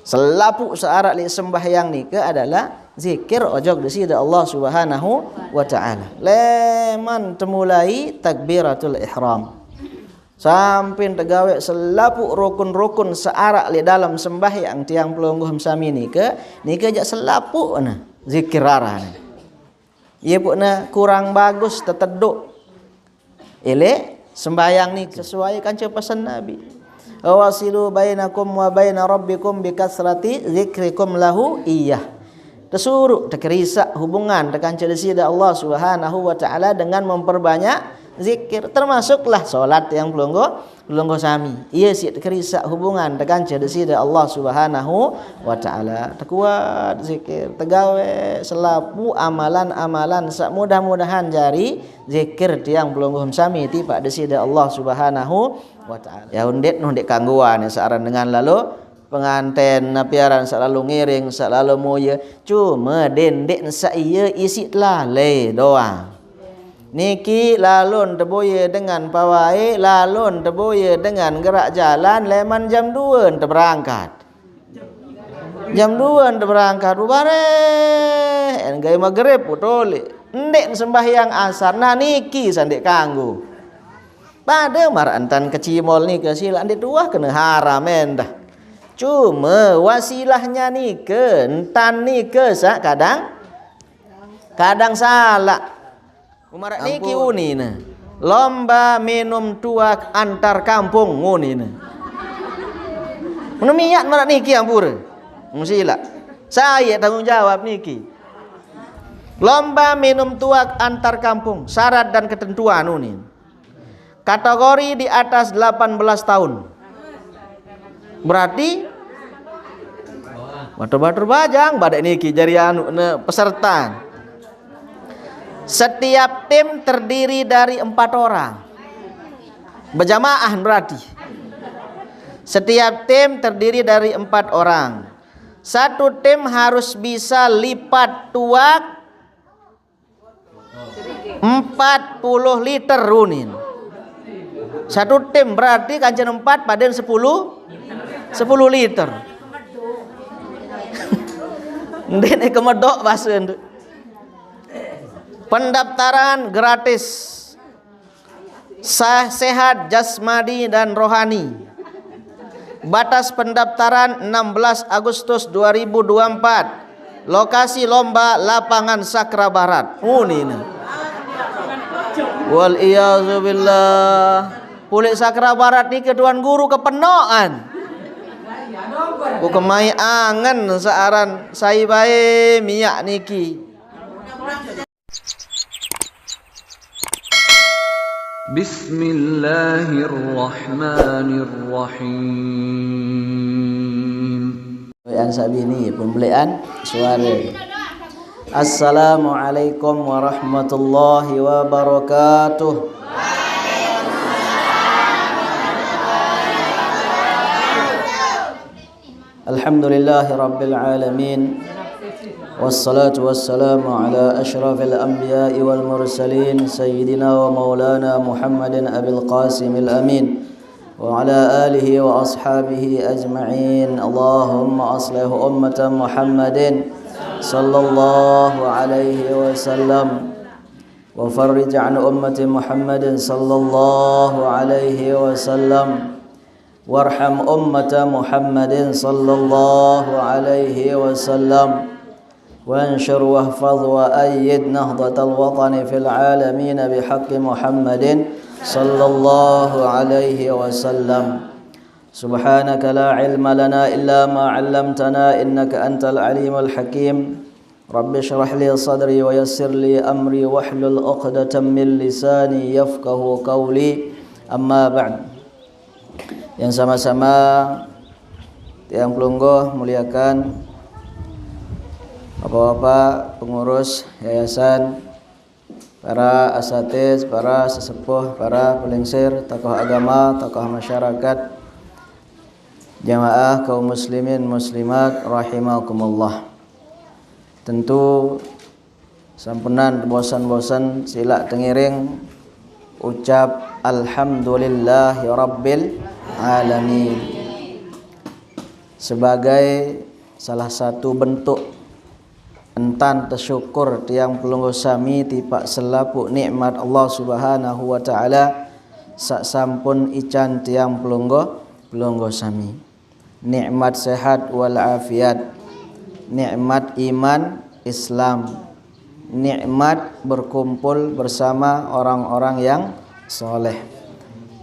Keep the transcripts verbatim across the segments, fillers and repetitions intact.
Selapuq searaq leq sembahyang nike adalah zikir ojok Deside Allah Subhanahu wa Ta'ala. Leman temulai takbiratul ihram sampe tegaweq selapuq rukun-rukun searaq leq dalem sembahyang tiang pelungguh sami nike, nike jaq selapuqne zikir aranne. Ie pune kurang bagus tetedduq. Eleq sembahyang nike sesuai kance pesen Nabi. "Wasilu bainakum wa baina rabbikum bi kasrati zikrikum lahu iyyah." Tesuruq tekerisaq hubungan tekance Deside Allah Subhanahu wa Ta'ala dengan memperbanyak zikir, termasuklah solat tiang pelungguh, pelungguh sami. Ie siq tekerisaq hubungan tekance Deside Allah Subhanahu wa Ta'ala. Tekuat zikir, tegaweq selapuq amalan-amalan saq mudah-mudahan jari zikir tiang pelungguh sami tipaq Deside Allah Subhanahu wa Ta'ala. Ya, undeq, undeq kanggoan searan dengan lalo penganten, napi aran saq lalo ngiring, saq lalo muye, cume dendeq saq ie isiq telale doang. Niki lalon teboye dengan pawae, lalon teboye dengan gerak jalan, leman jam due ente berangkat. Jam due ente berangkat, bubareh, en gawe magrib, utoleq. Ndeq sembahyang asar, nah niki sandeq kanggo. Pade maraq entan kecimol nike silaq ndeq tuah kene haram endah. Cume wasilahnya nike, entan nike saq kadang, kadang salaq. Maraq niki unine. Lomba minum tuak antar kampung unine. Mene miaq maraq niki ampure. Musilaq. Sai tanggung jawab niki. Lomba minum tuak antar kampung, syarat dan ketentuan unin. Kategori di atas delapan belas tahun. Berarti batur-batur bajang badeq niki jari anu ne peserta. Setiap tim terdiri dari empat orang. Berjamaah berarti. Setiap tim terdiri dari empat orang. Satu tim harus bisa lipat tuak empat puluh liter unin. Satu tim berarti kancen empat paden sepuluh, sepuluh liter. Ndeqne kemedok base ndeq. Pendaftaran gratis. Sah, sehat jasmani dan rohani. Batas pendaftaran enam belas Agustus dua ribu dua puluh empat. Lokasi lomba Lapangan Sakra Barat. Unine. Wal iyadzu billah. Puleq Sakra Barat nike Tuan Guru kepenoqan. Ku kemai angen searan sai bae miaq niki. Bismillahirrahmanirrahim. Pembeleqan sabini, pembeleqan suare. Assalamualaikum warahmatullahi wabarakatuh. الحمد لله رب العالمين، والصلاة والسلام على أشرف الأنبياء والمرسلين سيدنا ومولانا محمد أبي القاسم الأمين وعلى آله وأصحابه أجمعين. اللهم أصلح أمة محمد صلى الله عليه وسلم وفرج عن أمة محمد صلى الله عليه وسلم وارحم أمة محمد صلى الله عليه وسلم وانشر واحفظ وأيد نهضة الوطن في العالمين بحق محمد صلى الله عليه وسلم. سبحانك لا علم لنا إلا ما علمتنا إنك أنت العليم الحكيم. رب اشرح لي صدري ويسر لي أمري واحلل عقدة من لساني يفقهوا قولي. أما بعد. Yang sama-sama tiang pelungguh muliakan, Bapak-bapak pengurus yayasan, para asatiz, para sesepuh, para pelingsir, tokoh agama, tokoh masyarakat, jamaah kaum muslimin muslimat rahimakumullah. Tentu sampunan bosan-bosan silaq tengiring ucap alhamdulillahi rabbil alamin. sebagai salah satu bentuk entan tasyukur tiang pelungguh sami tipa selapuq nikmat Allah Subhanahu wa Ta'ala saq sampun ican tiang pelungguh, pelungguh sami. Nikmat sehat wal afiat, nikmat iman Islam, nikmat berkumpul bersama orang-orang yang soleh,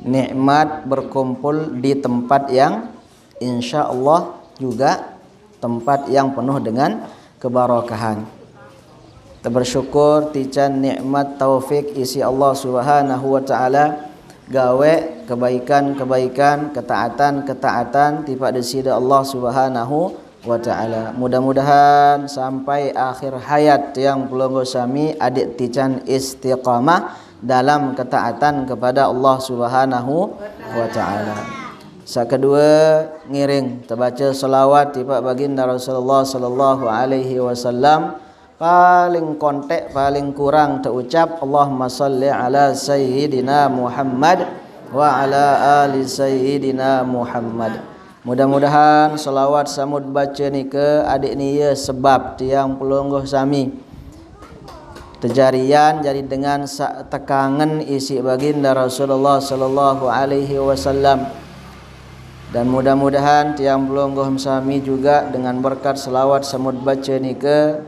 nikmat berkumpul di tempat yang insya Allah juga tempat yang penuh dengan kebarokahan. Kita bersyukur tican nikmat taufik isiq Allah Subhanahu wa Ta'ala, gaweq kebaikan-kebaikan, ketaatan-ketaatan tipa Deside Allah Subhanahu wa Ta'ala. Mudah-mudahan sampai akhir hayat tiang pelungguh sami adeq tican istiqamah dalam ketaatan kepada Allah Subhanahu wa Ta'ala. Saq kedue, ngiring tebace selawat tipa Baginda Rasulullah sallallahu alaihi wasallam. Paling konteq, paling kurang teucap, "Allahumma shalli ala Sayyidina Muhammad wa ala ali Sayyidina Muhammad." Mudah-mudahan selawat samut bace nike adeq nie sebab tiang pelungguh sami tejarian jari dengan saq tekangen isiq Baginda Rasulullah sallallahu alaihi wasallam. Dan mudah-mudahan tiang pelungguh sami juga dengan berkat selawat samut bace nike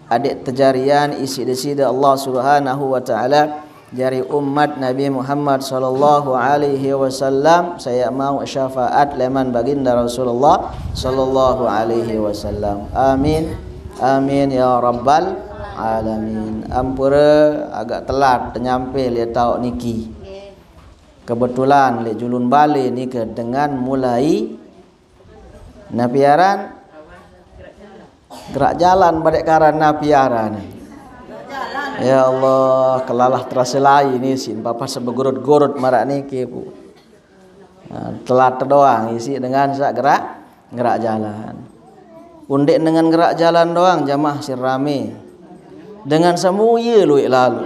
adeq tejarian isiq Deside Allah Subhanahu wa Ta'ala, jari umat Nabi Muhammad sallallahu alaihi wasallam, saq mauq syafaat leman Baginda Rasulullah sallallahu alaihi wasallam. Amin. Amin ya rabbal alamin. Ampure agak telat tenyampe leq taoq niki. Kebetulan leq julun bale nike dengan mulai napi aran? Gerak jalan badeq karan napi aran. Ya Allah, kelalah terase lai ni sin papa sebegurut-gurut maraq niki, Bu. Nah, telat doang isiq dengan saq gerak, gerak jalan. Undeq dengan gerak jalan doang jamaah sing rame. Dengan semuye lueq lalo.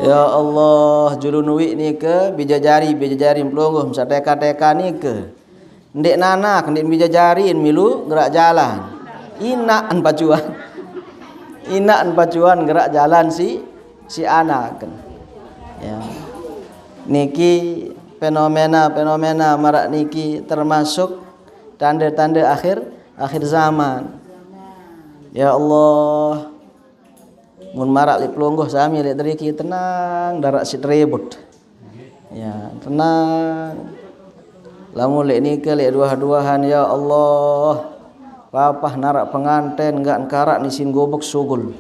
Ya Allah, julun uiq nike bijajari, bijajari pelungguh saq teka-teka nike. Ndeq nanak, ndeq bijajari milu gerak jalan. Inaqn pacuan. Inaqn pacuan gerak jalan si, si anakn. Ya. Niki fenomena-fenomena maraq niki termasuk tande-tande akhir, akhir zaman. Ya Allah, mun maraq leq pelungguh sami leq deriki tenang, ndaraq siq ribut. Ya, tenang. Lamun leq nike leq duah-duahan, ya Allah, papah naraq penganten nggaq nkaraq nisin gubuk sugul.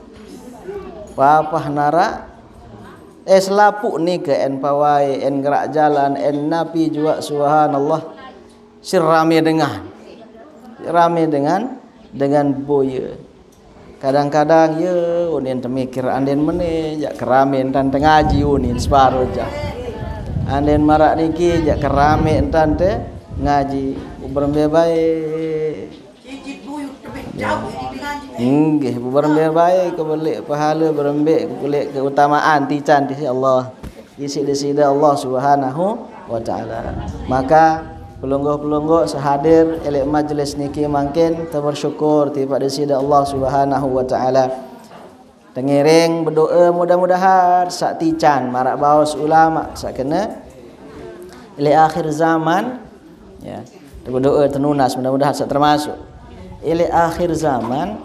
Papah naraq, eh, selapuq nike en pawai, en gerak jalan, en napi juaq, subhanallah. Sing rame dengan. Rame dengan, dengan boye. Kadang-kadang, ye, unin temikir anden mene, jaq kerame entan tengaji unin separo jaq. Anden maraq niki, jaq kerame entan te ngaji. Berembe bae. Inggih, berembe bae kebeleq pahale, berembe kebeleq keutamaan tican di Allah. Isiq Deside Allah Subhanahu wa Ta'ala. Maka pelungguh-pelungguh sehadir leq majelis niki mangkin tebersyukur tipaq Deside Allah Subhanahu wa Ta'ala. Tengiring bedoe mudah-mudahan saq tican maraq baos ulama saq kene leq akhir zaman, ya, bedoe tenunas mudah-mudahan saq termasuk leq akhir zaman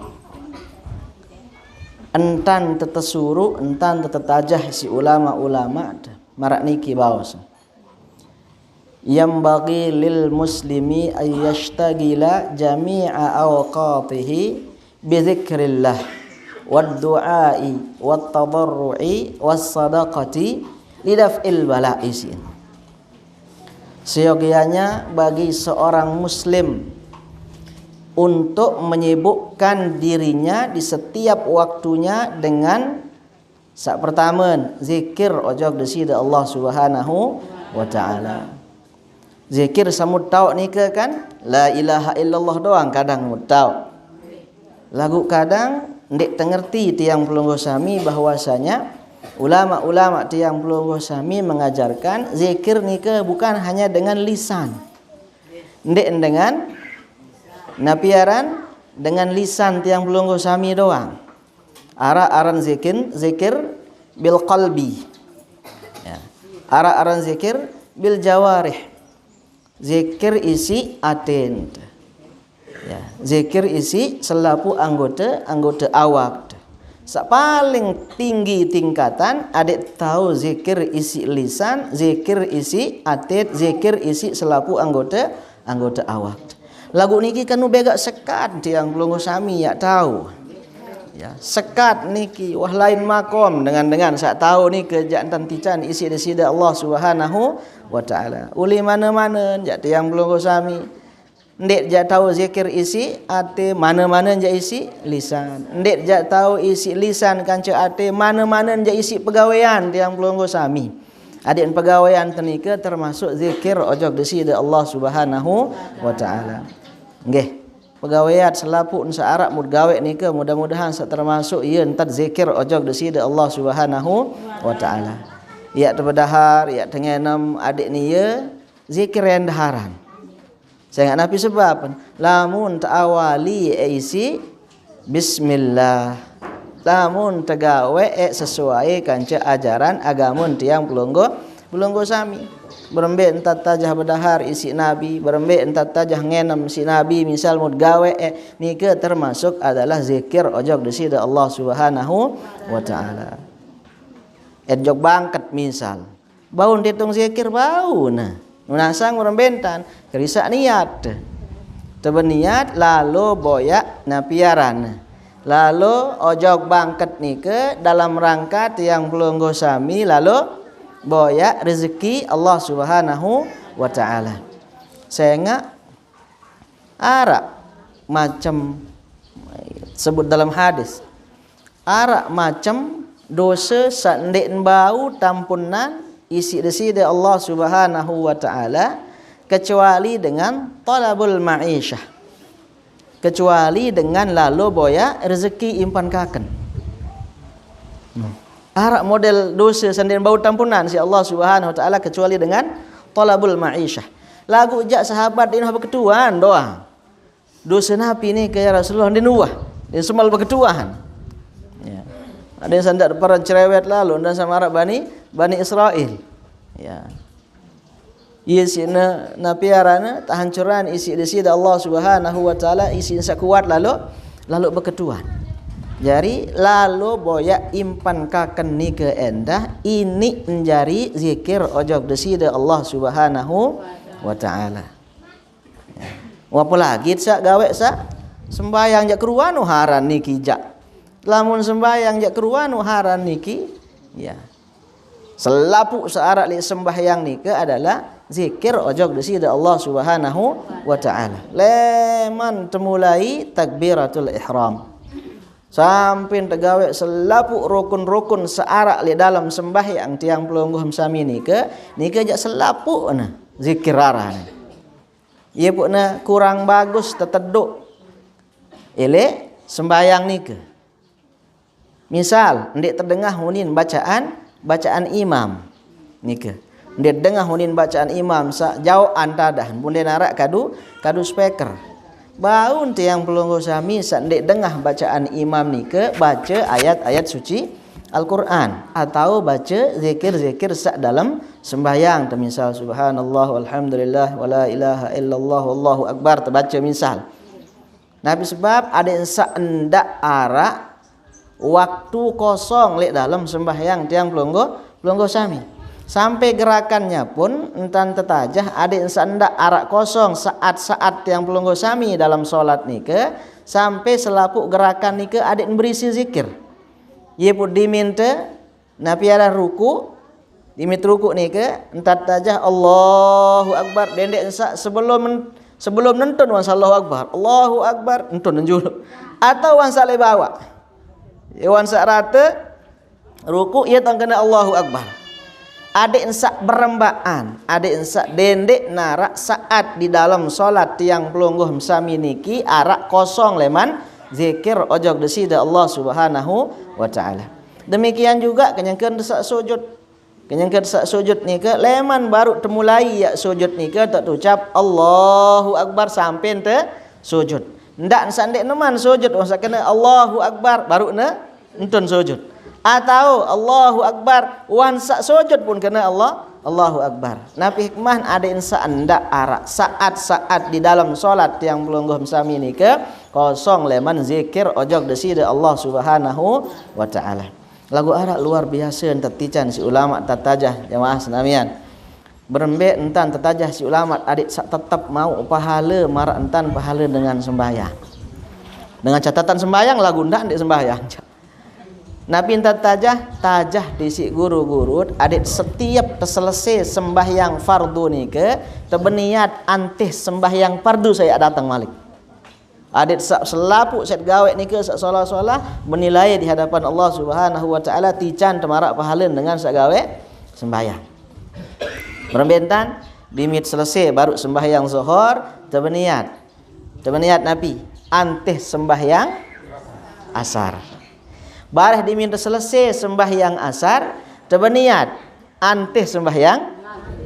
entan tetesuru, entan tetetajah siq ulama-ulama. Maraq niki baos, "Yambaghi lil muslimi ay yashtagila jami'a awqatihi bi dzikrillah wad du'ai wat tadarru'i was sadaqati lidaf'il bala'i." Seyogianya bagi seorang muslim untuk menyibukkan dirinya di setiap waktunya dengan saq pertame, zikir ojok Deside Allah Subhanahu wa Ta'ala. Zikir samut taoq nike kan, la ilaha illallah doang kadang mut taoq. Laguq kadang ndeq tengerti tiang pelungguh sami bahwasanya ulama-ulama tiang pelungguh sami mengajarkan zikir nike bukan hanya dengan lisan. Ndeq dengan Napi aran? Dengan lisan tiang pelungguh sami doang. Arak aran zikir, zikir bil qalbi. Ya. Arak aran zikir bil jawarih. Zikir isi atin. Ya, zikir isi selapuq anggota, anggota awak. Saq paling tinggi tingkatan adeq tao zikir isi lisan, zikir isi atit, zikir isi selapuq anggota, anggota awak. Laguq niki kenu begaq sekat tiang pelungguh sami yaq tao. Ya, sekat niki wah lain makom dengan-dengan saq tao nike jaq entan tican isiq Deside Allah Subhanahu wa Ta'ala. Uli mane-mane jaq tiang pelungguh sami. Ndeq jaq tao zikir isiq ate, mane-mane jaq isiq lisan. Ndeq jaq tao isiq lisan kance ate, mane-mane jaq isiq pegawean tiang pelungguh sami. Adeqn pegawean tenike termasuk zikir ojok Deside Allah Subhanahu wa Ta'ala. Nggih. Pegawean selapuq saq araq mut gaweq nike mudah-mudahan saq termasuk ie entat zikir ojok Deside Allah Subhanahu wa Ta'ala. Yaq tebedahar, yaq tengenem, adeqn ie zikir endah aran. Sengaq napi sebab? Lamun teawali isiq bismillah. Lamun tegaweq sesuai kance ajaran agamen tiang pelungguh, pelungguh sami. Berembeq entat tajah bedahar isiq Nabi, berembeq entat tajah ngenem siq Nabi, misal mut gaweq nike termasuk adalah zikir ojok Deside Allah Subhanahu wa Ta'ala. Ojok bangket misal. Bau ndeq tung zikir bau ne. Nunasang berembeq entan, kerisaq niat. Tebe niat lalo boyaq napi aranne. Lalo ojok bangket nike dalam rangka tiang pelungguh sami lalo boyaq rezeki Allah Subhanahu wa Ta'ala. Sengaq araq macem sebut dalam hadis. Araq macem dose saq ndeq bau tampunan isiq Deside Allah Subhanahu wa Ta'ala kecuali dengan talabul ma'isyah. Kecuali dengan lalo boyaq rezeki impan kaken. Hmm. Araq model dose saq ndeq bau tampunan siq Allah Subhanahu wa Ta'ala kecuali dengan talabul ma'isyah. Laguq jaq sahabat dinoh beketuan doang. Dose napi nike, ya Rasulullah, ndeqn uwah, ndeqn semal beketuan. Ya. Adeqn saq ndaq pernah cerewet lalo, ndeqn saq maraq Bani, Bani Israil. Ya. Ie siqne napi aranne tehancuran isiq Deside Allah Subhanahu wa Ta'ala, isiq saq kuat lalo, lalo beketuan. Jari lalo boyaq impan kaken nike endah, iniq njari zikir ojok Deside Allah Subhanahu wa Ta'ala. Apalagi saq gaweq saq sembahyang jaq keruan uharan niki jaq. Lamun sembahyang jaq keruan uharan niki, ya. Selapuq saq araq leq sembahyang nike adalah zikir ojok Deside Allah Subhanahu wa Ta'ala. Leman temulai takbiratul ihram sampe tegaweq selapuq rukun-rukun saq araq leq dalem sembahyang tiang pelungguh sami nike, nike jaq selapuqne zikir aran. Ie pun ne kurang bagus teteduq eleq sembahyang nike. Misal, ndeq tedengah unin bacaan, bacaan imam nike. Ndeq tedengah unin bacaan imam saq jaoqan tadah, pun ndeq naraq kadu, kadu speaker. Bau tiang pelungguh sami saq ndeq dengah bacaan imam nike bace ayat-ayat suci Al-Qur'an atau bace zikir-zikir saq dalem sembahyang, temisal subhanallah, walhamdulillah, wala ilaha illallah, wallahu akbar, tebace misal. Napi sebab? Adeq saq ndaq araq waktu kosong leq dalem sembahyang tiang pelungguh, pelungguh sami. Sampe gerakannya pun entan tetajah, adeq saq ndaq araq kosong saat-saat tiang pelungguh sami dalem solat nike, sampe selapuq gerakan nike adeq berisi zikir. Ie pun diminte Napi aran rukuq? Dimit rukuq nike, entat tajah Allahu Akbar, dendeq ensaq sebelum, sebelum nentun wan saq Allahu Akbar. Allahu Akbar, entun juluq. Atau wan saq leq bawaq. Ie wan saq rate, rukuq, ie tong kene Allahu Akbar. Adeq ensaq berembaqan, adeq ensaq dendeq naraq saat di dalem solat tiang pelungguh sami niki araq kosong leman zikir ojok Deside Allah Subhanahu wa Ta'ala. Demikian juga kenyeke saq sujud. Kenyeke saq sujud nike leman baruq temulai yaq sujud nike tetucap Allahu Akbar sampe te sujud. Ndak sa ndeq neman sujud, wan sa kene Allahu Akbar, baruq ne entun sujud. Atau Allahu Akbar, wan sa sujud pun kene Allah, Allahu Akbar. Napi hikmah? Adeq sa ndaq araq saat-saat di dalem solat tiang pelungguh sami nike kosong leman zikir ojok Deside Allah Subhanahu wa Ta'ala. Laguq araq luar biase entan tican siq ulama tatajah, jemaah senamian. Berembe entan tetajah siq ulama adeq saq tetep mauq pahale maraq entan pahale dengan sembahyang. Dengan catatan sembahyang, laguq ndaq ndeq sembahyang. Napi entan tajah? Tajah disiq guru-guru adeq setiep teselese sembahyang fardu nike tebeniat antih sembahyang fardu saq dateng malik. Adeq saq selapuq set gaweq nike saq solah-solah, menilai di hadapan Allah Subhanahu wa Ta'ala, tican temaraq pahalen dengan saq gaweq sembahyang. Berembe entan? Dimit selese baruq sembahyang Zohor, tebeniat. Tebeniat napi? Antih sembahyang Asar. Bareh dimit selese sembahyang Asar, tebeniat antih sembahyang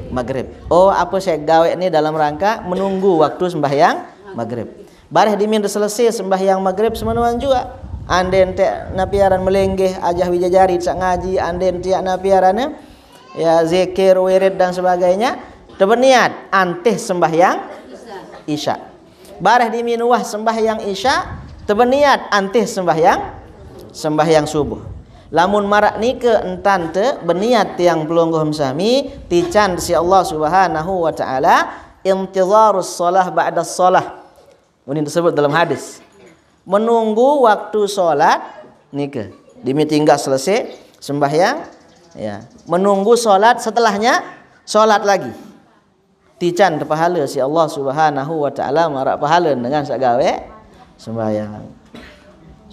Magrib. Oh, ape saq gaweq ni dalam rangka menunggu waktu sembahyang Magrib. Bareh dimit selese sembahyang Magrib semenoan juaq. Ande enteq napi aran melenggeh ajah wijajari saq ngaji, ande enteq napi aranne, ya, zikir, wirid dan sebagainya, tebeniat antih sembahyang Isya. Bareh dimin uwah sembahyang Isya, tebeniat antih sembahyang, sembahyang subuh. Lamun maraq nike entan tebeniat tiang pelungguh sami, tican siq Allah Subhanahu wa Ta'ala, intizarus shalah ba'das shalah. Unin tersebut dalam hadis. Menunggu waktu solat nike. Dimit tinggal selese sembahyang, ya. Menunggu solat, setelahnya solat lagi. Tican tepahale siq Allah Subhanahu wa Ta'ala maraq pahale dengan saq gaweq sembahyang.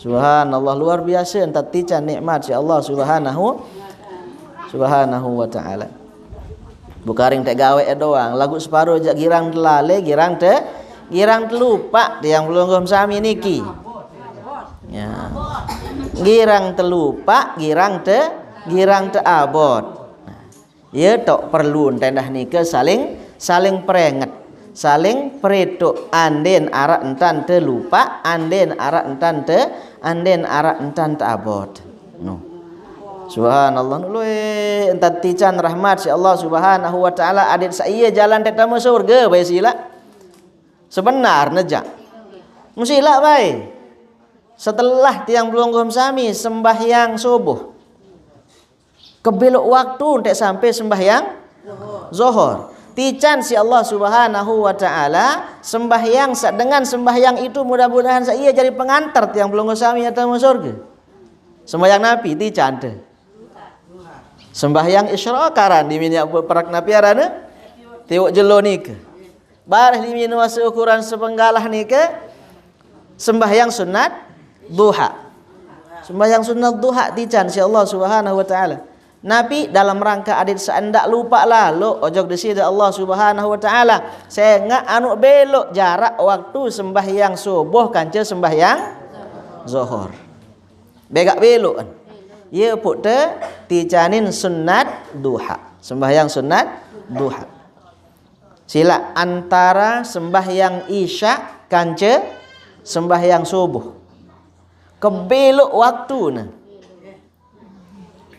Subhanallah, luar biase entan tican nikmat siq Allah Subhanahu, Subhanahu wa Ta'ala. Bukaring teq gaweq doang, laguq separo jaq girang telale, girang te, girang telupaq tiang pelungguh sami niki. Ya. Girang telupaq, girang te, girang teabot. Nah, Ye toq perlu entan endah nike saling, saling peringet, saling perituq, andin araq entan telupaq, andin araq entan te, andin araq entan teabot. No. Subhanallah, nulue entan tican rahmat siq Allah Subhanahu wa Ta'ala, adeq saq ie jalan teq tame surge bae silaq. Sebenar ne jaq. Mesilaq bae. Setelah tiang pelungguh sami sembahyang subuh. Kebeloq waktu enteq sampe sembahyang Zohor. Tican siq Allah Subhanahu wa Ta'ala, sembahyang saq dengan sembahyang itu mudah-mudahan saq ie jari pengantar tiang pelungguh sami atame surge. Sembahyang napi tican te? Sembahyang Isyraq aran dimin yaq perak napi aranne? Tiwoq jelo nike. Bareh dimin uwah seukuran sepenggalah nike, sembahyang sunat duha. Sembahyang sunat duha tican siq Allah Subhanahu wa Ta'ala. Napi? Dalam rangka adeq saq ndaq lupaq laloq ojok Deside Allah Subhanahu wa Ta'ala. Sengaq anuq beloq jarak waktu sembahyang subuh kance sembahyang Zohor. Begaq beloq kan. Ye puk te ticanin sunat duha. Sembahyang sunat duha. Silaq antara sembahyang Isya kance sembahyang subuh. Kebeloq waktune.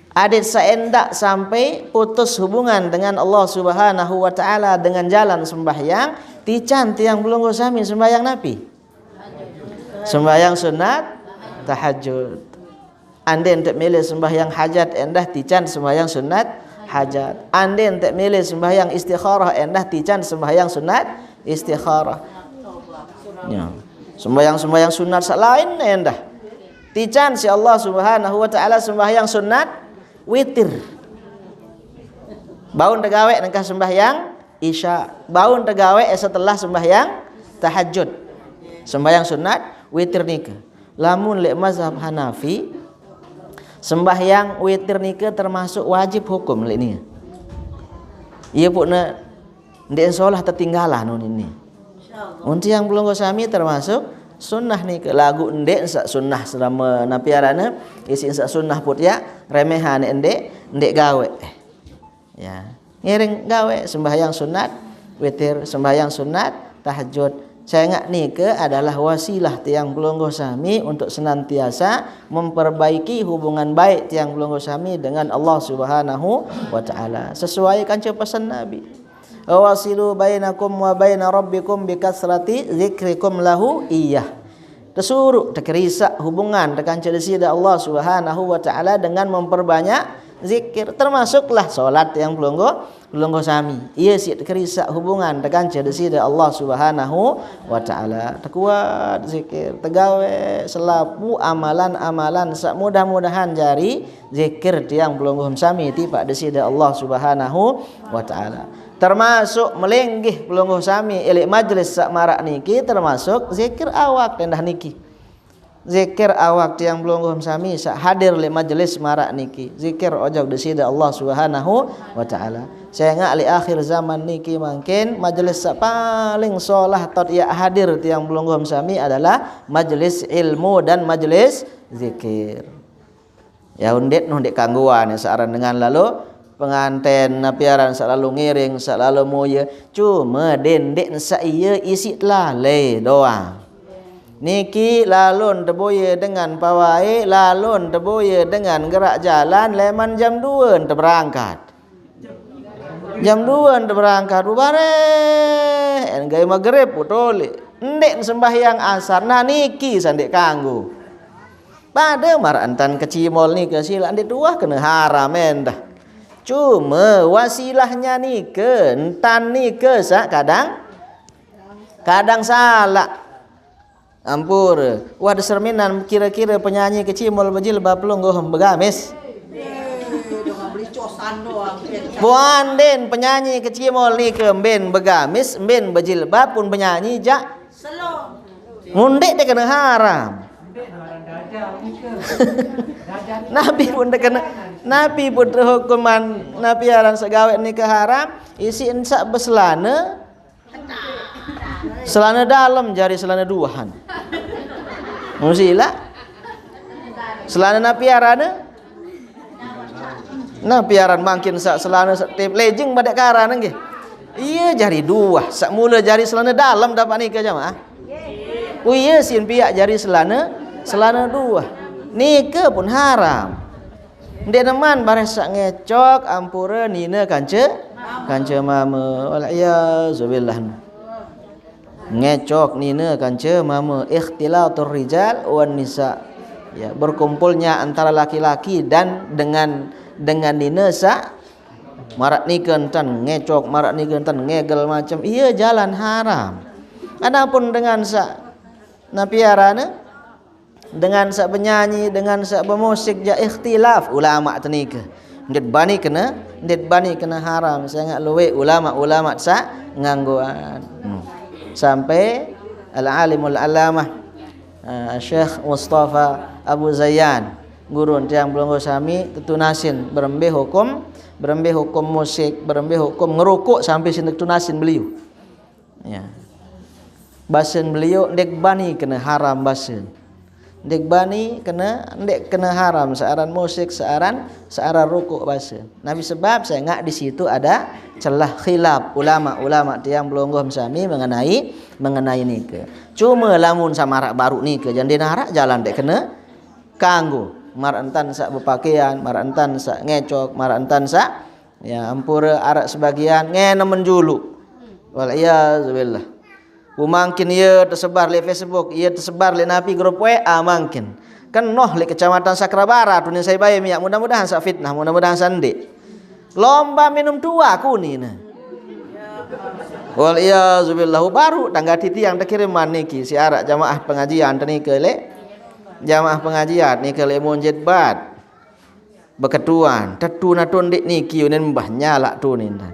Adeq saq ndaq sampai putus hubungan dengan Allah Subhanahu wa Ta'ala dengan jalan sembahyang, tican tiang pelungguh sami sembahyang napi? Sembahyang sunat tahajud. Andin teq mele sembahyang hajat endah tican sembahyang sunat hajat. Andin teq mele sembahyang istikharah endah tican sembahyang sunat istikharah. Ya. Sembahyang-sembahyang sunat saq lain endah. Tican siq Allah Subhanahu wa Ta'ala sembahyang sunat witir. Baun tegaweq nengkah sembahyang Isya. Baun tegaweq setelah sembahyang tahajud. Sembahyang sunat witir nike. Lamun leq mazhab Hanafi, sembahyang witir nike termasuk wajib hukum leq nie. Ie puk ne ndeq solah tetinggalan unin nie. Mun tiang pelungguh sami termasuk sunnah nike, laguq ndeq saq sunnah selame napi aranne, isiq saq sunnah put yaq remehan ndeq, ndeq gaweq. Ya, ngiring gaweq sembahyang sunat witir, sembahyang sunat tahajud, Sehingga niki adalah wasilah tiang pelungguh sami untuk senantiasa memperbaiki hubungan baik tiang pelungguh sami dengan Allah Subhanahu wa Ta'ala. Sesuai kanca pesan Nabi. "Wasilu bainakum wa baina rabbikum bi kasrati zikrikum lahu iyyah." Tesuruh tekerisa hubungan tekanca Desida Allah Subhanahu wa Ta'ala dengan memperbanyak zikir, termasuklah solat tiang pelungguh, pelungguh sami. Ia sik tekerisa hubungan tekanca Desida Allah Subhanahu wa Ta'ala. Tekuat zikir, tegawe selapu amalan-amalan sak mudah-mudahan jari zikir tiang pelungguh sami tipak Desida Allah Subhanahu wa Ta'ala. Termasuk melinggih pelungguh sami ilik majlis sak marak niki, termasuk zikir awak endah niki. Zikir awak tiang pelungguh sami sak hadir li majlis marak niki. Zikir ojok Desida Allah Subhanahu wa Ta'ala. Sehingga li akhir zaman niki mangkin majlis sak paling solah tot ia hadir tiang pelungguh sami adalah majlis ilmu dan majlis zikir. Ya, undit noh ndik kangguan ya searan dengan lalu penganten napi aran sak lalu ngiring, sak lalu muya. Cuma dendik sak iya isi telalai doang. Niki lalun tebuya dengan pawai, lalun tebuya dengan gerak jalan, leman jam dua ente berangkat. Jam dua ente berangkat, bubareh, en gai maghrib utoli. Ndik sembahyang asar, nah niki sandik kanggu. Pada marak entan kecimol nika silak ndik tuah kena haram endah. Cuma wasilahnya nika, entan nika sak kadang, kadang salah. Ampura. Wah, deserminan kira-kira penyanyi kecimol bejilbab pelungguh begamis. Buandin penyanyi kecimol nika mbin begamis, mbin bejilbab pun penyanyi jak. Ngundik dia kena haram. Nabi pun terkena, Nabi pun terhukuman, Nabi aran segawet nika haram, isi ensak beselana, selana dalam jari selana duahan. Musila. Selana napi arana? Napi aran mangkin sak selana sak tip lejeng badak karan nggih. Iya jari duah, sak mula jari selana dalam dapat nika jamaah. Ku iya sin piak jari selana, selana duah. Nika pun haram. Ndik neman bareh sak ngecok ampura nina kanca, kanca mama. Wal iyazubillah. Ngecok nina kanca mama, ikhtilatur rijal wan nisa. Ya, berkumpulnya antara laki-laki dan dengan, dengan nina sak marak nika entan ngecok, marak nika entan ngegel macam. Iya jalan haram. Adapun dengan sak napi arana dengan sak benyanyi, dengan sak bemusik ja ikhtilaf ulama tenika. Ndet bani kena, ndet bani kena haram sangat luwe ulama-ulama sak ngangguan. Hmm. Sampai al-alimul alamah, ah, Syekh Mustafa Abu Zayan, guru tiang pelungguh sami tetunasin berembe hukum, berembe hukum musik, berembe hukum ngerukuk sampai sini tetunasin beliau. Ya. Basen beliau ndik bani kena haram basen. Ndik bani kena, ndik kena haram searan musik, searan, searan rukuk basen. Nabi sebab saya ngak di situ ada celah khilaf ulama-ulama tiang pelungguh sami mengenai, mengenai nika. Cuma lamun samarak baru nika jandi narak jalan ndik kena kanggu. Mar entan sak berpakaian, mar entan sak ngecok, mar entan sak Ya, ampura arak sebagian ngenemen julu. Wal iyazubillah. Umangkin ia tersebar le Facebook, ia tersebar le napi grup W A mangkin. Kenoh le Kecamatan Sakrabara tu ni saya bayar minyak. Mudah-mudahan sak fitnah, mudah-mudahan sandik. Lomba minum tua aku ni nah. Wal iyazubillah baru tangga titi yang terkirim maniki si arak jamaah pengajian tenika le. Jamaah pengajian ni kele munjit bat. Beketuan, tetu natun dik niki unin mbah nyalak tu nintan.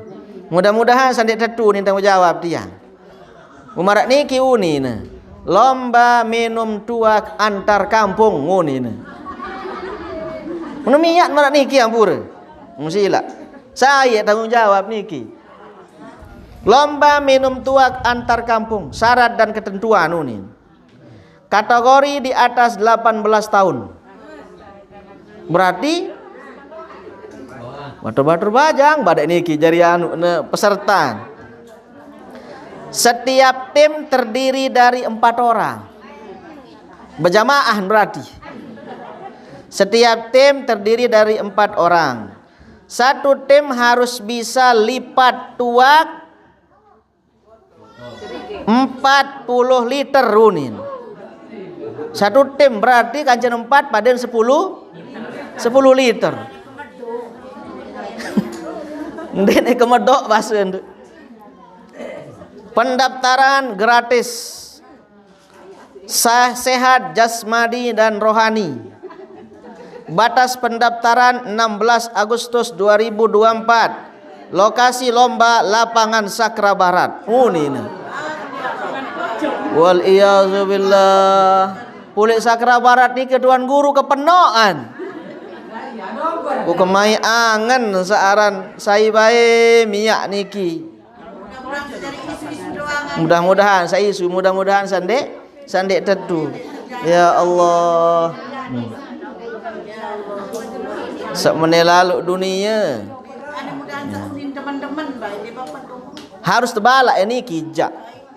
Mudah-mudahan sandik tetu nintan menjawab tiang. Umarak niki unina. Lomba minum tuak antar kampung ngunina. Menu miat marak niki ampura. Musila. Saya tanggung jawab niki. Lomba minum tuak antar kampung, syarat dan ketentuan unin. Kategori di atas delapan belas tahun. Berarti batur-batur bajang badak niki jari anu ne peserta. Setiap tim terdiri dari empat orang. Berjamaah berarti. Setiap tim terdiri dari empat orang. Satu tim harus bisa lipat tuak empat puluh liter runin. Satu tim berarti kancen empat paden sepuluh, sepuluh liter. Ndene kemedok bahasa ndu. Pendaftaran gratis. Sah sehat jasmani dan rohani. Batas pendaftaran enam belas Agustus dua ribu dua puluh empat. Lokasi lomba lapangan Sakra Barat. Unina. Wal iyazu billah. Pulik Sakra Barat niki tuan guru kepenoan. Ku kemai angen searan sai bae miak niki. Mudah-mudahan saisu, mudah-mudahan sandek, sandek tetu. Ya Allah. Hmm. Sak meneh lalu dunia. Harus tebalak ini kijak.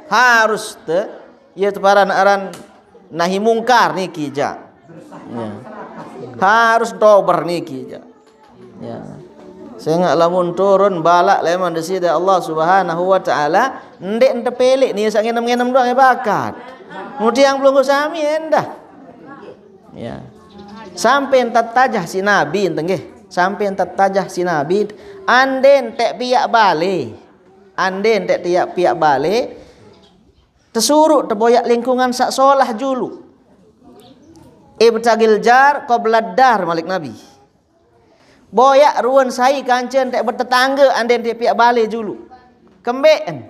Harus te, ya teparan aran nahi mungkar niki jak. Ya. Harus dober niki jak. Ya. Sehingga lamun turun balak leman desida Allah Subhanahu wa taala, ndek ente pelik ni sak ngenem-ngenem doang ya bakat. Mutiang pelungguh sami endah. Ya. Sampai entat tajah si Nabi ente nggih. Sampai entat tajah si Nabi, anden tek piak bale. Anden tek tiak piak bale. Tesuruh teboyak lingkungan sak solah julu. Ibtagil jar qoblad dar malik Nabi. Boyak ruen sai kancen tek betetangga anden tek piak bale julu. Kembeen.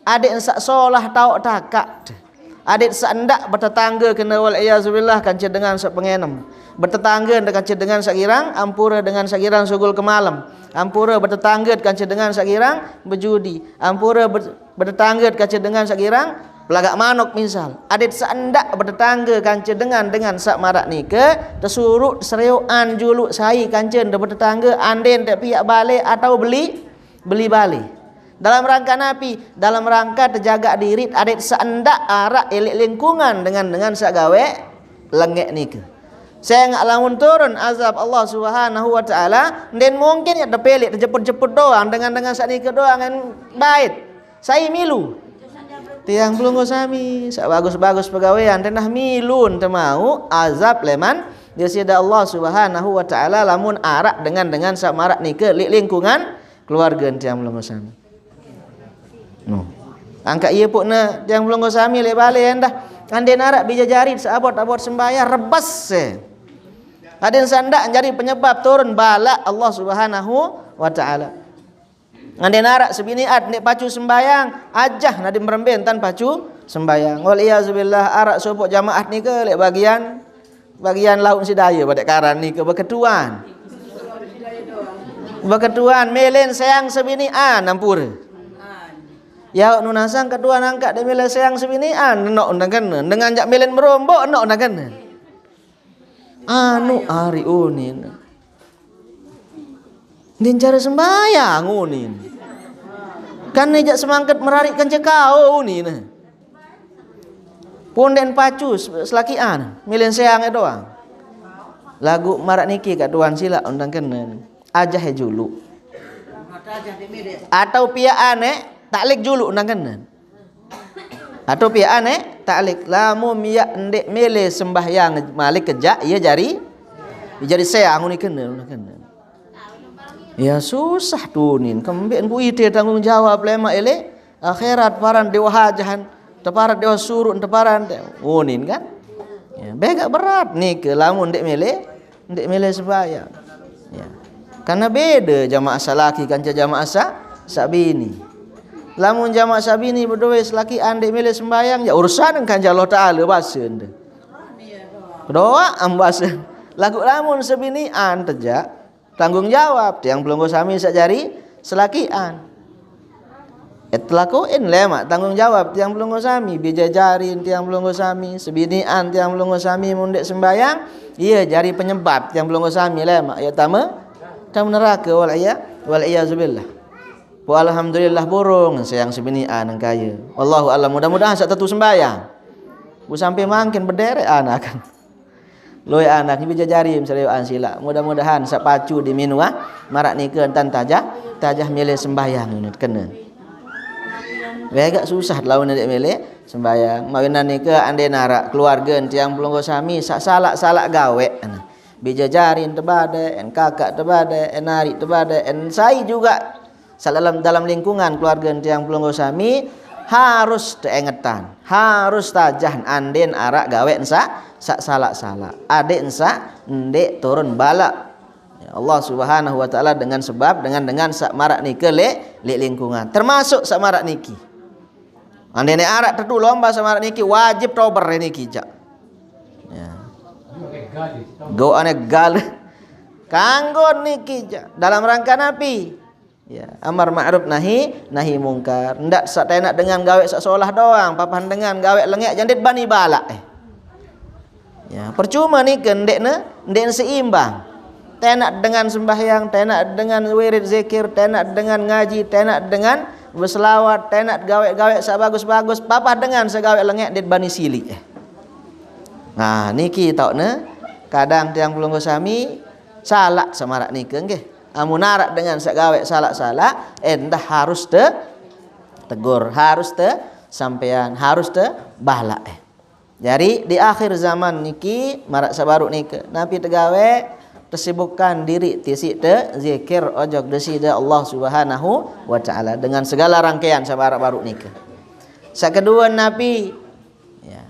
Adik sak solah tauk takak. Adik sak ndak betetangga kena wal iyazubillah kancen dengan sak pengenem. Betetangga ndak kancen dengan sak girang, ampura dengan sak girang sugul kemalem. Ampura betetangga kancen dengan sak girang bejudi. Ampura be- betetangga kancen dengan sak girang pelagak manok misal. Adik sak ndak betetangga kancen dengan dengan sak marak nike, tesuruh sereoan julu sai kancen de betetangga anden tek piak bale atau beli beli bale. Dalam rangka napi? Dalam rangka tejaga diri adik sak ndak arak elek lingkungan dengan dengan sak gawe lengek nike. Sehingga lamun turun azab Allah Subhanahu wa taala, nden mungkin ya tepelik tejeput-jeput doang dengan dengan sak nike doang kan bait. Sai milu. Tiang pelungguh sami, sak bagus-bagus pegawean tenah milu ente mau azab leman desida Allah Subhanahu wa taala lamun arak dengan dengan sak marak nike lik lingkungan keluarga tiang pelungguh sami. No. Angkat iya pukna tiang pelungguh sami lik bale endah. Anden arak bija jari seabot-abot sembahyang rebes se. Aden sandak jadi penyebab turun balak Allah Subhanahu wa taala. Ngande narak sebiniat ndeq pacu sembayang, ajah nadin merembe ntan pacu sembayang. Wal iyazubillah, araq sopoq jamaah nike leq bagian, bagian Lauk Sidaye badeq karan nike, beketuan. Beketuan mele seang sebinian ampure. Yaoq nunasang ketuan angkaq ndeq mele seang sebinian, nenoq ndeq kene. Dengan jaq mele meromboq, nenoq ndeq kene. Anu ari unin. Ndin care sembayang unin. Kan nejak semangket merariq kance kao unin. Pun ndeqn pacu selakian, milen seange doang. Laguq maraq niki kaq tuan silaq undang kenen. Ajah e juluq. Atau piaqan e taklik juluq undang kenen. Atau piaqan e taklik, lamun miaq ndeq mele sembahyang malik kejaq, ie jari, ie jari seang unin kene, unin kene. Ya susah tunin, kembeq mpu ite tanggung jawab lemaq eleq akhirat, paran deq wah ajahan, teparan deq wah suruq, teparan deq unin kan. Ya, begaq berat nike lamun ndeq mele Ndeq mele sembahyang. Ya. Karena beda jamaah salaki kance jamaah sa-, saq bini. Lamun jamaah saq bini bedoe selakian ndeq mele sembahyang, ya urusan kance Allah Taala basende. Doa am base. Laguq lamun sebinian tejaq, tanggung jawab tiang pelungguh sami saq jari selakian. Et lakuin lemaq tanggung jawab tiang pelungguh sami, bije jarin tiang pelungguh sami, sebinian tiang pelungguh sami mun ndeq sembahyang, ie jari penyebab tiang pelungguh sami lemaq ie tame, tame nerake wal iya-, wal iyazubillah. Pu alhamdulillah burung, sayang sebini anak kaya. Allahu alam, mudah-mudahan saq tetu sembahyang. Bu sampai mangkin berderet anak kan. Lueq anak ni bija jari meselewan silaq. Mudah-mudahan saq pacu di minuah maraq nike entan tajah, tajah mele sembahyang ini kene. Wegaq susah laun ndeq mele sembahyang. Mawinan nike ande naraq keluarge tiang pelungguh sami saq salaq-salaq gaweq. Bija jari tebade, en kakaq tebade, en ariq tebade, en sai jugaq. Saq dalam, dalam lingkungan keluarge tiang pelungguh sami harus teengetan, harus tajah anden araq gaweq ensaq saq salaq-salaq. Adeq ensaq ndeq turun balak. Ya, Allah Subhanahu wa Ta'ala dengan sebab, dengan, dengan saq maraq nike leq, leq lingkungan. Termasuk saq maraq niki. Andene araq tetu lomba saq maraq niki wajib tober niki jaq. Ya. Go ane gal. Kanggo niki jaq. Dalam rangka napi? Ya, amar ma'ruf nahi, nahi mungkar. Ndak saq tenaq dengan gaweq saq solah doang, papahan dengan gaweq lengeq jaq ndeq bani balak. Eh. Ya, percuma nike ndeqne, ndeqne seimbang. Tenaq dengan sembahyang, tenaq dengan wirid zikir, tenaq dengan ngaji, tenaq dengan beselawat, tenaq gaweq-gaweq saq bagus-bagus, papah dengan saq gaweq lengeq ndeq bani sili. Eh. Nah, niki taoqne kadang tiang pelungguh sami salaq saq maraq nike nggih. Amun araq dengan saq gaweq salaq-salaq, endah harus te tegur, harus te sampean, harus te balak. Eh. Jari di akhir zaman niki maraq saq baruq nike, napi tegaweq? Tesibukkan diriq tisiq te zikir ojok Deside Allah Subhanahu wa Ta'ala dengan segala rangkaian saq maraq baruq nike. Saq kedue napi? Ya.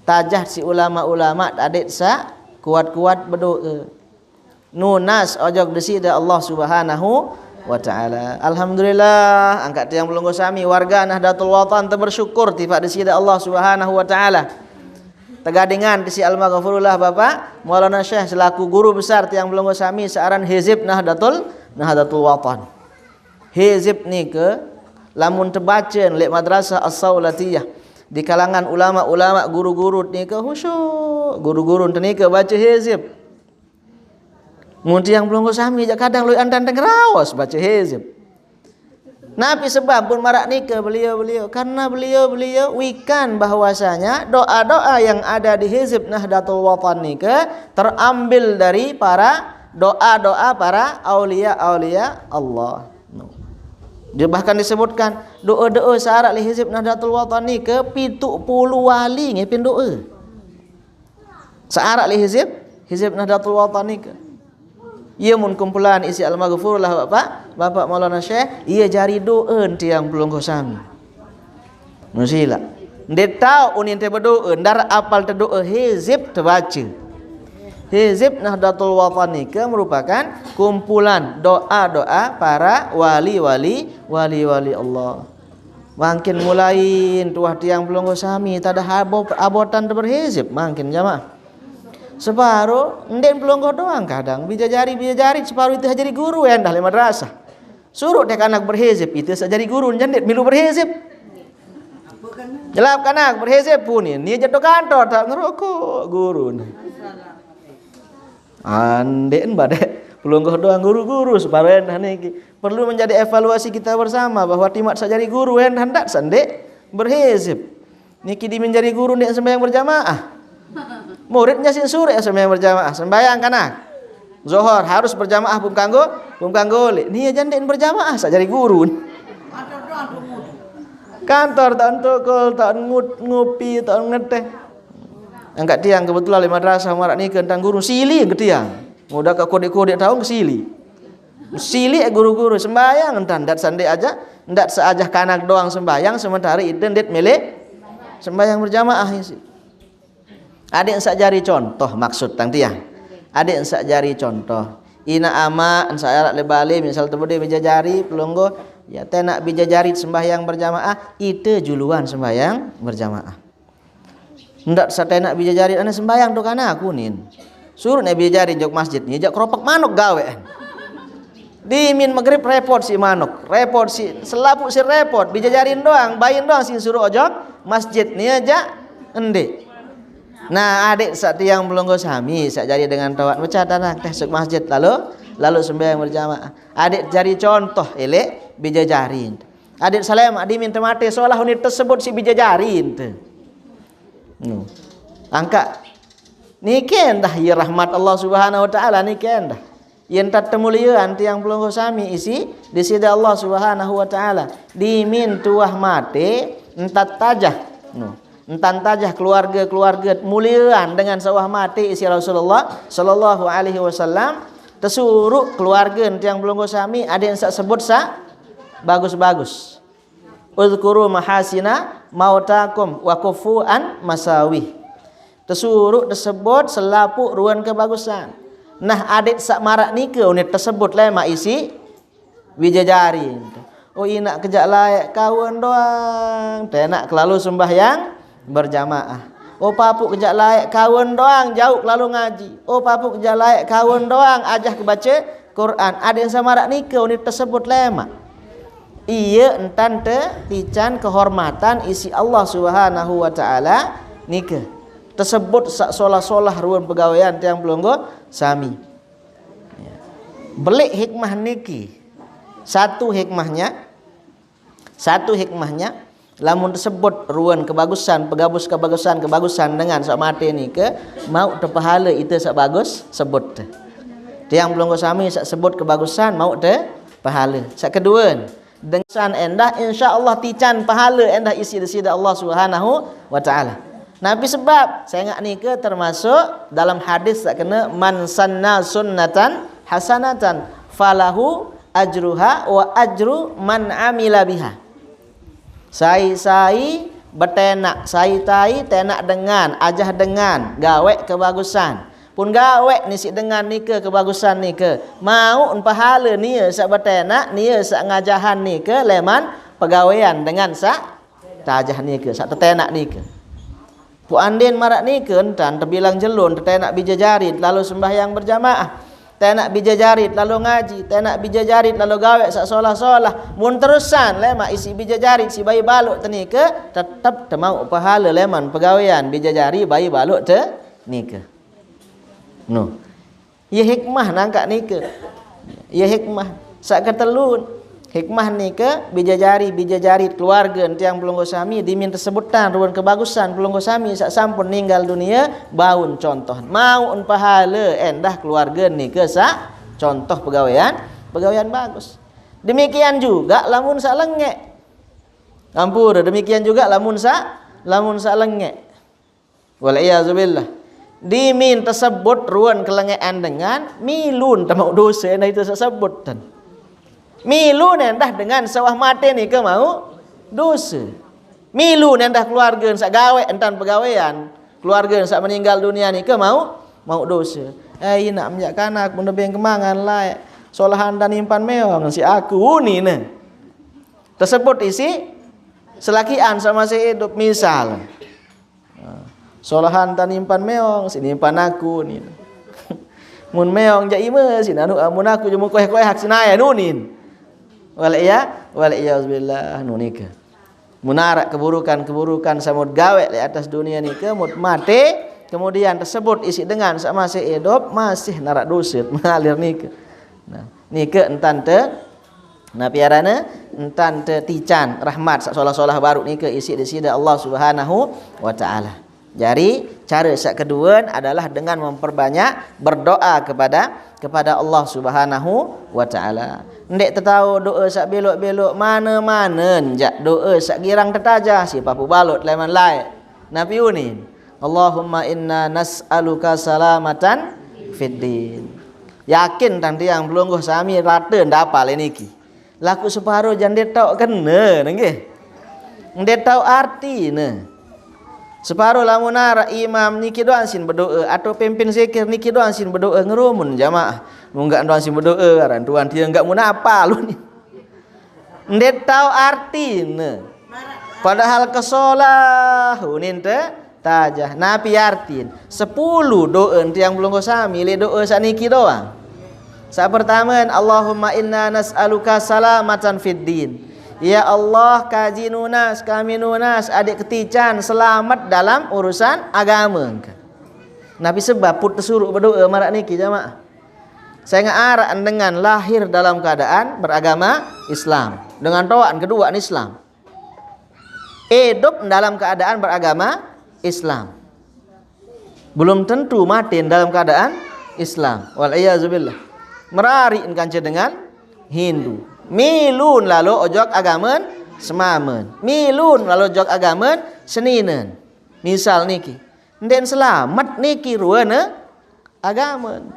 Tajah siq ulama-ulama adeq saq kuat-kuat bedoe. Nunas ojok Deside Allah Subhanahu wa Ta'ala. Alhamdulillah, angkaq tiang pelungguh sami warga Nahdlatul Watan tebersyukur tipaq Deside Allah Subhanahu wa Ta'ala. Tegadingan tisiq almaghfurullah Bapak Maulana Syekh selaku guru besar tiang pelungguh sami searan Hizib Nahdlatul, Nahdlatul Watan. Hizib nike lamun tebace leq Madrasah As-Saulatiyah di kalangan ulama-ulama guru-guru nike khusyuk, guru-guru nike bace hizib. Mun tiang pelungguh sami jaq kadang lueq antan teng raos bace hizib. Napi sebab pun maraq nike beliau-beliau? Karena beliau-beliau wikan bahwasanya doa-doa yang ada di Hizib Nahdlatul Watan nike terambil dari para doa-doa para aulia-aulia Allah. Dia bahkan disebutkan doa-doa saq araq leq Hizib Nahdlatul Watan nike pitu pulu wali ngepin doa. Saq araq leq Hizib, Hizib Nahdlatul Watan nike. Ie mun kumpulan isiq almaghfurullah Bapak, Bapak Maulana Syekh, ie jari doe tiang pelungguh sami. Nusilaq. Ndeq taoq unin te bedoe, ndar apal te doe hizib tebace. Hizib Nahdlatul Watan nike merupakan kumpulan doa-doa para wali-wali, wali-wali Allah. Mangkin mulain tuah tiang pelungguh sami tadah abo-, abotan te berhizib mangkin jamaah. Separo ndeq pelungguh doang kadang, bija jari, bija jari separo ite jari guru endah leq madrasah. Suruq te kanak berhizib, ite saq jari guru nyan ndeq milu berhizib. Jelap kanak berhizib puni, nie jatuh kantor tak ngerokok guru. Andeqn badeq pelungguh doang guru-guru separo endah niki. Perlu menjadi evaluasi kita bersama bahwa timaq saq jari guru endah ndaq saq ndeq berhizib. Niki dimin jari guru ndeq sembahyang berjamaah. Murid nyasin suruq sembahyang berjamaah, sembahyang kanak. Zohor harus berjamaah pun kanggo, pun kanggo leq. Nia jaq ndeq berjamaah saq jari guru. Kantor tak entuk kol, tak ngut-, ngupi, tak ngeteh. Angkat tiang kebetulan leq madrasah maraq nike entan guru sili ke tiang. Mudah ke kodeq-kodeq taun ke sili. Sili guru-guru sembahyang entan ndat saq ndeq ajah, ndat saq ajah kanak doang sembahyang sementare ite ndeq mele sembahyang berjamaah isiq. Adeq saq jari contoh maksud tang tiang. Adeq saq jari contoh. Inaq amaq saq araq leq bale misal tebede bija jari pelungguh, ya tenaq bija jari sembahyang berjamaah, ite juluan sembahyang berjamaah. Ndaq saq tenaq bija jari ane sembahyang to kanak unin. Suruq ne bija jari jok masjid, nie jaq keropek manuk gaweqan. Dimin magrib repot siq manuk, repot siq selapuq siq repot, bija jarin doang, bain doang siq suruq ojok masjid, nie jaq ndeq. Nah, adeq saq tiang pelungguh sami saq jari dengan toaq mecat anak teh suk masjid lalu, lalu sembahyang berjamaah. Adeq jari contoh eleq bijajari. Adik salema dimin temate solah unit tersebut si bijajari ente. No. Angka niki endah ya rahmat Allah Subhanahu wa taala niki endah. Yen tat temuliaan tiang pelungguh sami isi di sida Allah Subhanahu wa taala. Dimin tuah mate entat tajah. No. Entan tajah keluarga-keluarga muliaan dengan sawah mate isi Rasulullah sallallahu alaihi wasallam. Tesuruh keluarga tiang pelungguh sami ada yang sak sebut sak bagus-bagus. Uzkuru mahasina mautakum wa kufu an masawi. Tesuruh tersebut selapuq ruan kebagusan. Nah, adik sak marak nike unit tersebut lemak isi bijajari. Oh, inak kejak laek kawan doang, tenak kelalu sembahyang berjamaah. Oh, papuk kejak laek kawan doang, jauh kelalu ngaji. Oh, papuk kejak laek kawan doang, ajah kebaca Quran. Ada yang samarak nike unit tersebut lemak. Iya entan te tican kehormatan isi Allah Subhanahu wa taala nike. Tersebut sak solah-solah ruan pegawaian tiang pelungguh sami. Ya. Belik hikmah niki. Satu hikmahnya, satu hikmahnya, lamun tersebut ruan kebagusan, pegabus kebagusan, kebagusan dengan sak mate nike, mau tepahala ite sak bagus sebut te. Tiang pelungguh sami sak sebut kebagusan mau te pahala. Sak kedua, dengan endah insya Allah tican pahala endah isi desida Allah Subhanahu wa taala. Nabi sebab sengak nike termasuk dalam hadis sak kena man sanna sunnatan hasanatan falahu ajruha wa ajru man amila biha. Sai-sai betenak, sai-sai tenak dengan, ajah dengan, gawek kebagusan. Pun gawek nisi dengan nike kebagusan nike. Mau pahala nia sak betenak, nia sak ngajahan nike leman pegawaian dengan sak tajah nike, sak tetenak nike. Pu andin marak nike entan tebilang jelun tetenak bijajari lalu sembahyang berjamaah. Tenak bijajari lalu ngaji, tenak bijajari lalu gawek sak solah-solah. Mun terusan lemak isi bijajari si bayi baluk tenike, tetap temau pahala leman pegawaian bijajari bayi baluk te nike. No. Ya hikmah nangkak nike. Ya hikmah. Sak ketelun. Hikmah nike bijajari, bijajari keluarga tiang pelungguh sami dimin tesebutan ruan kebagusan pelungguh sami sak sampun ninggal dunia baun contoh. Mau pahala endah keluarga nike sak contoh pegawaian, pegawaian bagus. Demikian juga lamun sak lengek. Ampura, demikian juga lamun sak, lamun sak lengek. Wal iyazubillah. Dimin tersebut ruan kelengean dengan milun temau dosa endah itu tersebut tan. Milun endah dengan sawah mate nike mau dosa. Milun endah keluarga sak gawek entan pegawaian. Keluarga sak meninggal dunia nike mau, mau dosa. Eh, inak menjak kanak benda beng kemangan laek. Solahan dan impan meong si aku ni ne. Tersebut isi selakian sama si hidup misal. Solahan tan impan meong, si nimpan aku ni. Mun meong ja ime, si nanu amun aku jemu koeh-koeh hak sinaya nunin. Wal iya, wal iyaz billah nunike. Munarak keburukan-keburukan samut gawek di atas dunia nike, mut mate, kemudian tersebut isi dengan sama si hidup masih narak dosa mengalir nike. Nah, nike entan te Nah, piarane entan te tican rahmat sak solah-solah baru nike isi desida Allah Subhanahu wa taala. Jadi, cara sak kedua adalah dengan memperbanyak berdoa kepada kepada Allah Subhanahu wa taala. Ndek tetau doa sak belok-belok mana-mana jak doa sak girang tetajah si papu balot leman lai. Nabi unin, Allahumma inna nas'aluka salamatan fid din. Yakin tang tiang pelungguh sami rata ndapal niki. Laku separo jan ndeq tau kene nggih. Ndeq tau artine. Separo lamun araq imam niki doang sin bedoe atau pimpin zikir niki doang sin bedoe ngerumun jamaah. Munggak doang sin bedoe aran Tuhan dia enggak mun apal ni. Ndeq tau artine. Padahal kesolah unin te tajah. Napi artin? Sepulu doe tiang pelungguh sami le doe saq niki doang. Saq pertame, Allahumma inna nas'aluka salamatan fid din. Ya Allah, kaji nunas, kami nunas, adeq ketican selamet dalam urusan agame engke. Napi sebab put tesuruq bedoe maraq niki, jamaah? Sengaq araq dengan lahir dalam keadaan beragama Islam. Dengan toaq kedua Islam. Idup dalam keadaan beragama Islam. Belum tentu maten dalam keadaan Islam. Wal iyazubillah. Merariq kance dengan Hindu. Milun lalo ojok agamen semamen. Milun lalo ojok agamen seninen. Misal niki. Ndeqn selamet niki ruene agame.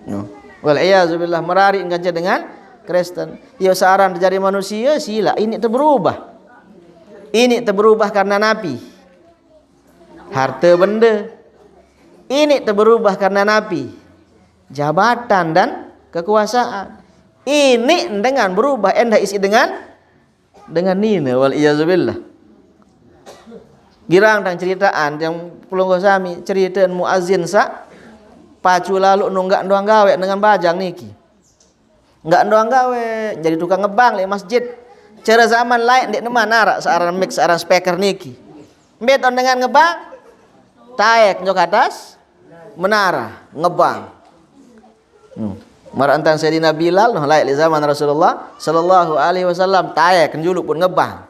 No. Wal iyazubillah, merariq kance dengan Kristen. Yo, searan terjadi manusia, silaq ini teberubah. Ini teberubah karena napi? Harte bende. Ini teberubah karena napi? Jabatan dan kekuasaan. Ini dengan berubah endah isiq dengan dengan nine, wal iyazubillah. Girang tang ceritaan tiang pelungguh sami, ceriten muazin saq pacu lalo nunggak ndoang gaweq dengan bajang niki. Nggak ndoang gaweq, jadi tukang ngebang leq masjid. Care zaman laeq ndeq neman araq searan mik, searan speaker niki. Mbe taoqn dengan ngebang? Taek njok atas menara, ngebang. Hmm. Maraq entan Sayyidina Bilal, noh, laeq leq zaman Rasulullah sallallahu alaihi wasallam, taek njuluq pun ngebang.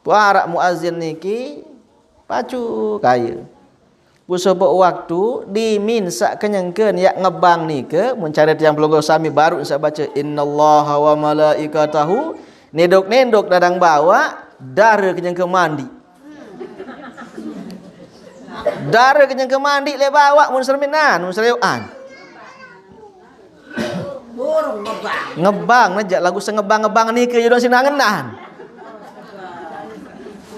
Araq muazin niki pacu kaye. Pusopoq waktu dimin saq kenyengken yaq ngebang nike, mun care tiang pelungguh sami baruq saq bace, "Innallaha wa malaikatahu," nendok-nendok dadang bawaq, dare kenyengke mandiq. Dare kenyengke mandiq leq bawaq mun serminan, mun sereoqan. Burung ngebang. Ngebang, nejaq laguq sengebang-ngebang nike ye doang sinangenan.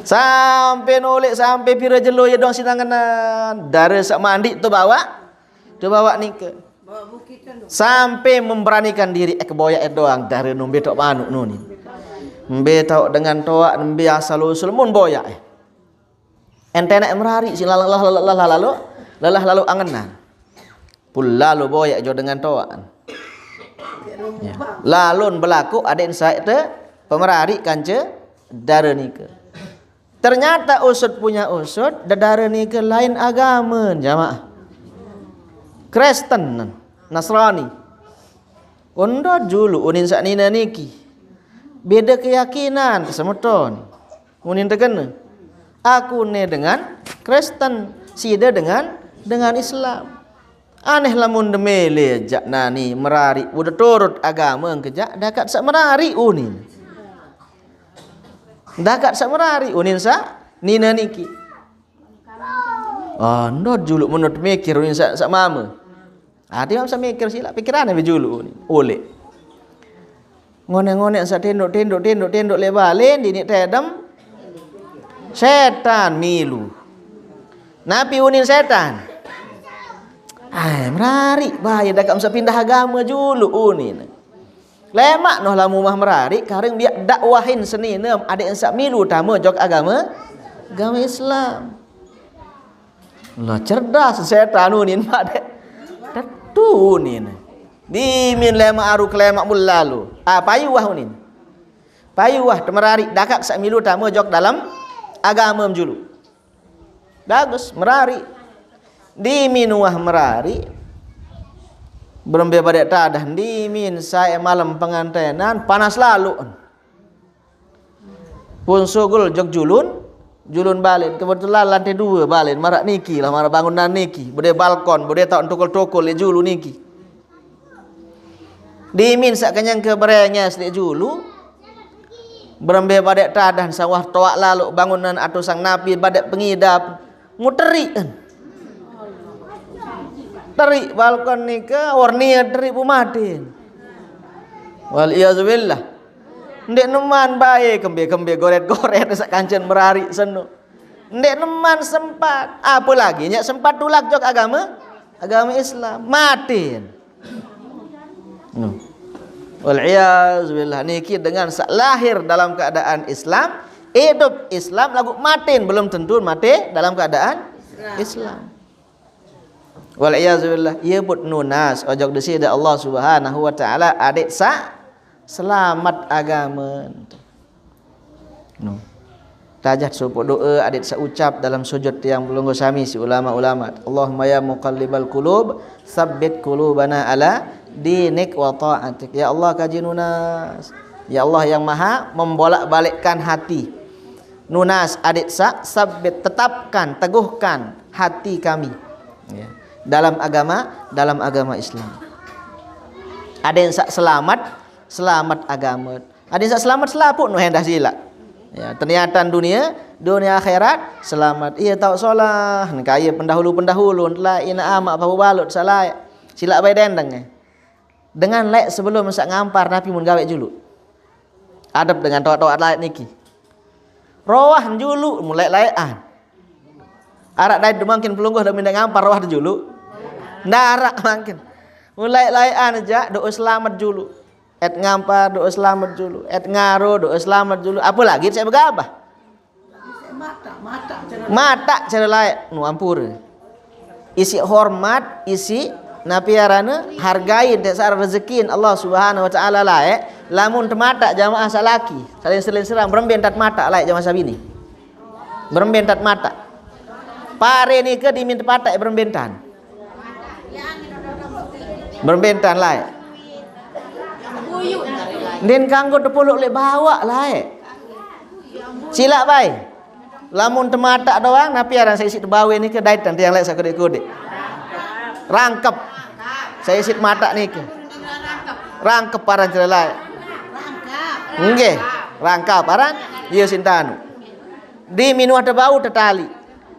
Sampe noleq, sampe pire jelo ye doang sinangenan. Dare saq mandiq to bawaq, to bawaq nike. Sampe memberanikan diri, eh, keboyaq e doang, dare nombe toq manuq nuni. Mbe taoq dengan toaq, mbe asal usul mun boyaq e. Ente neq merariq siq lelah, lelah, lelah, lelah lalo, lelah lalo angenan. Pun lalo boyaq jok dengan toaq. Ya. Lalon belakoq adeqn saq te pemerariq kance dare nike. Ternyata usut punya usut, dedare nike lain agame, jamaah. Kristen, Nasrani. Ndot juluq unin saq nine niki. Bede keyakinan, semeton. Unin tekene. Aku ne dengan Kristen, side dengan, dengan Islam. Aneh lamun de mele jaq nani merariq, ude turut agame engke jaq, dakaq saq merariq unin. Dakaq saq merariq unin saq nine niki. Ah, ndot juluq menut mikir unin saq, saq mame. Ati mame saq mikir silaq, pikiranne be juluq unin. Uleq. Ngoneq-ngoneq saq tendok, tendok, tendok, tendok leq bale, diniq tedem. Setan milu. Napi unin setan? Ai, merariq bae dakaq masa pindah agame juluq unin. Lemaq noh lamun uwah merariq, kareng biaq dakwahin seninem adeqn saq milu tame jok agame, agame Islam. Lah cerdas setan unin, Pak, dek. Tetu unin. Dimin lemaq aru kelemaq mun lalo. Ah, payu uwah unin. Payu uwah temerariq dakaq saq milu tame jok dalem agame juluq. Bagus, merariq. Dimin uwah merariq. Berembe badeq tadah, dimin saeq malem pengantenan, panas lalo. Pun sugul jok julun, julun balen. Kebetulan lante due balen, maraq niki lah, maraq bangunan niki. Bede balkon, bede taoq tukul-tukul leq julu niki. Dimin saq kenyengke berenges leq julu. Berembe badeq tadah saq uwah toaq lalo bangunan atau sang napi badeq pengidap. Muteriq. Teriq balkon nike, warnie teriq pumatin. Wal iyazubillah. Ndeq neman bae kembe-kembe goret-goret saq kancen merariq seno. Ndeq neman sempat, apalagi nyaq sempat tulak jok agame, agame Islam. Matin. Nuh. Wal iyaz billah, niki dengan sa-, lahir dalam keadaan Islam, idup Islam, laguq matin belum tentu mate dalam keadaan Islam. Wal iyaz billah, ye buq nunas ojok Deside Allah Subhanahu wa Ta'ala adeq saq selamet agame. Nuh. Tajat sopo doa adet saucap dalam sujud tiang pelungguh sami si ulama-ulama. Allahumma ya muqallibal qulub, tsabbit qulubana ala dinik wa ta'atik. Ya Allah kaji nunas. Ya Allah yang maha membolak-balikkan hati. Nunas adet sa, tsabbit, tetapkan, teguhkan hati kami. Ya. Dalam agama, dalam agama Islam. Aden sa selamat, selamat agama. Aden sa selamat selaput nu hendah sila. Ya, ternyata dunia, dunia akhirat selamat. Iya tau solah, nengka iya pendahulu-pendahulu, telah ina amak pahu balut salai. Sila bai dendeng eh. Dengan lek sebelum sa ngampar napi mun gawe julu. Adep dengan toat-toat laek niki. Roah julu mulai laekan. Arak dait mangkin pelungguh dak minta ngampar roah julu. Ndarak mangkin. Mulai laekan aja doa selamat julu. Et ngampar doa selamat julu. Et ngaro doa selamat julu. Apalagi saya begabah. Mata cara laek nu ampur. Isi hormat, isi napi arane hargai dek sar rezekin Allah Subhanahu wa taala laek. Lamun tematak jamaah salaki, saling-saling serang berembe entat matak laek jamaah sabini. Berembe entat matak. Pare nike dimin tepatak berembe entan. Berembe entan laek. Din kanggo tepuluk lek bawak laek. Silak bai. Lamun tematak doang, napi aran saya isi tebawe nike dait dan tiang laek sakudik-kudik. Rangkep. Saya isi matak nike. Rangkep aran cara laek. Nggih, rangkep aran. Iya sintanu. Di minuah tebau tetali.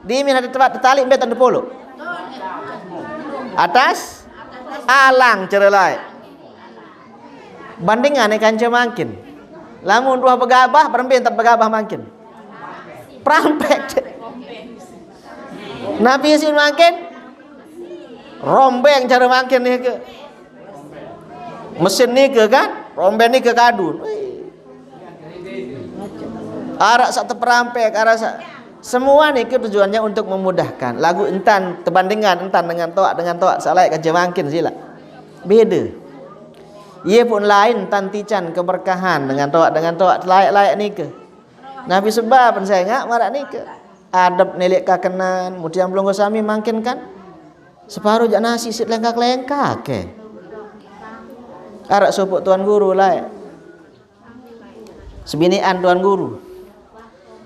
Di minuah tetebat tetali mbe tan tepuluk. Atas alang cara laek. Bandingan eh kanca mangkin. Lamun dua begabah, berembe entat begabah mangkin. Prampek. Napi isin mangkin? Rombeng cara mangkin nike. Mesin nike kan? Rombeng nike kadun. Wih. Arak sak teperampek, arak sak semua nike tujuannya untuk memudahkan. Lagu entan tebandingan entan dengan toak dengan toak salai kanca mangkin sila. Beda. Iye pun lain tan tican keberkahan dengan toak dengan toak laek-laek nike. Nabi sebab pen saya ngak marak nike. Adep nilik kakenan, mudian pelungguh sami mangkin kan. Separuh jak nasi sit lengkak-lengkak ke. Arak sopok tuan guru laek. Sebinian tuan guru.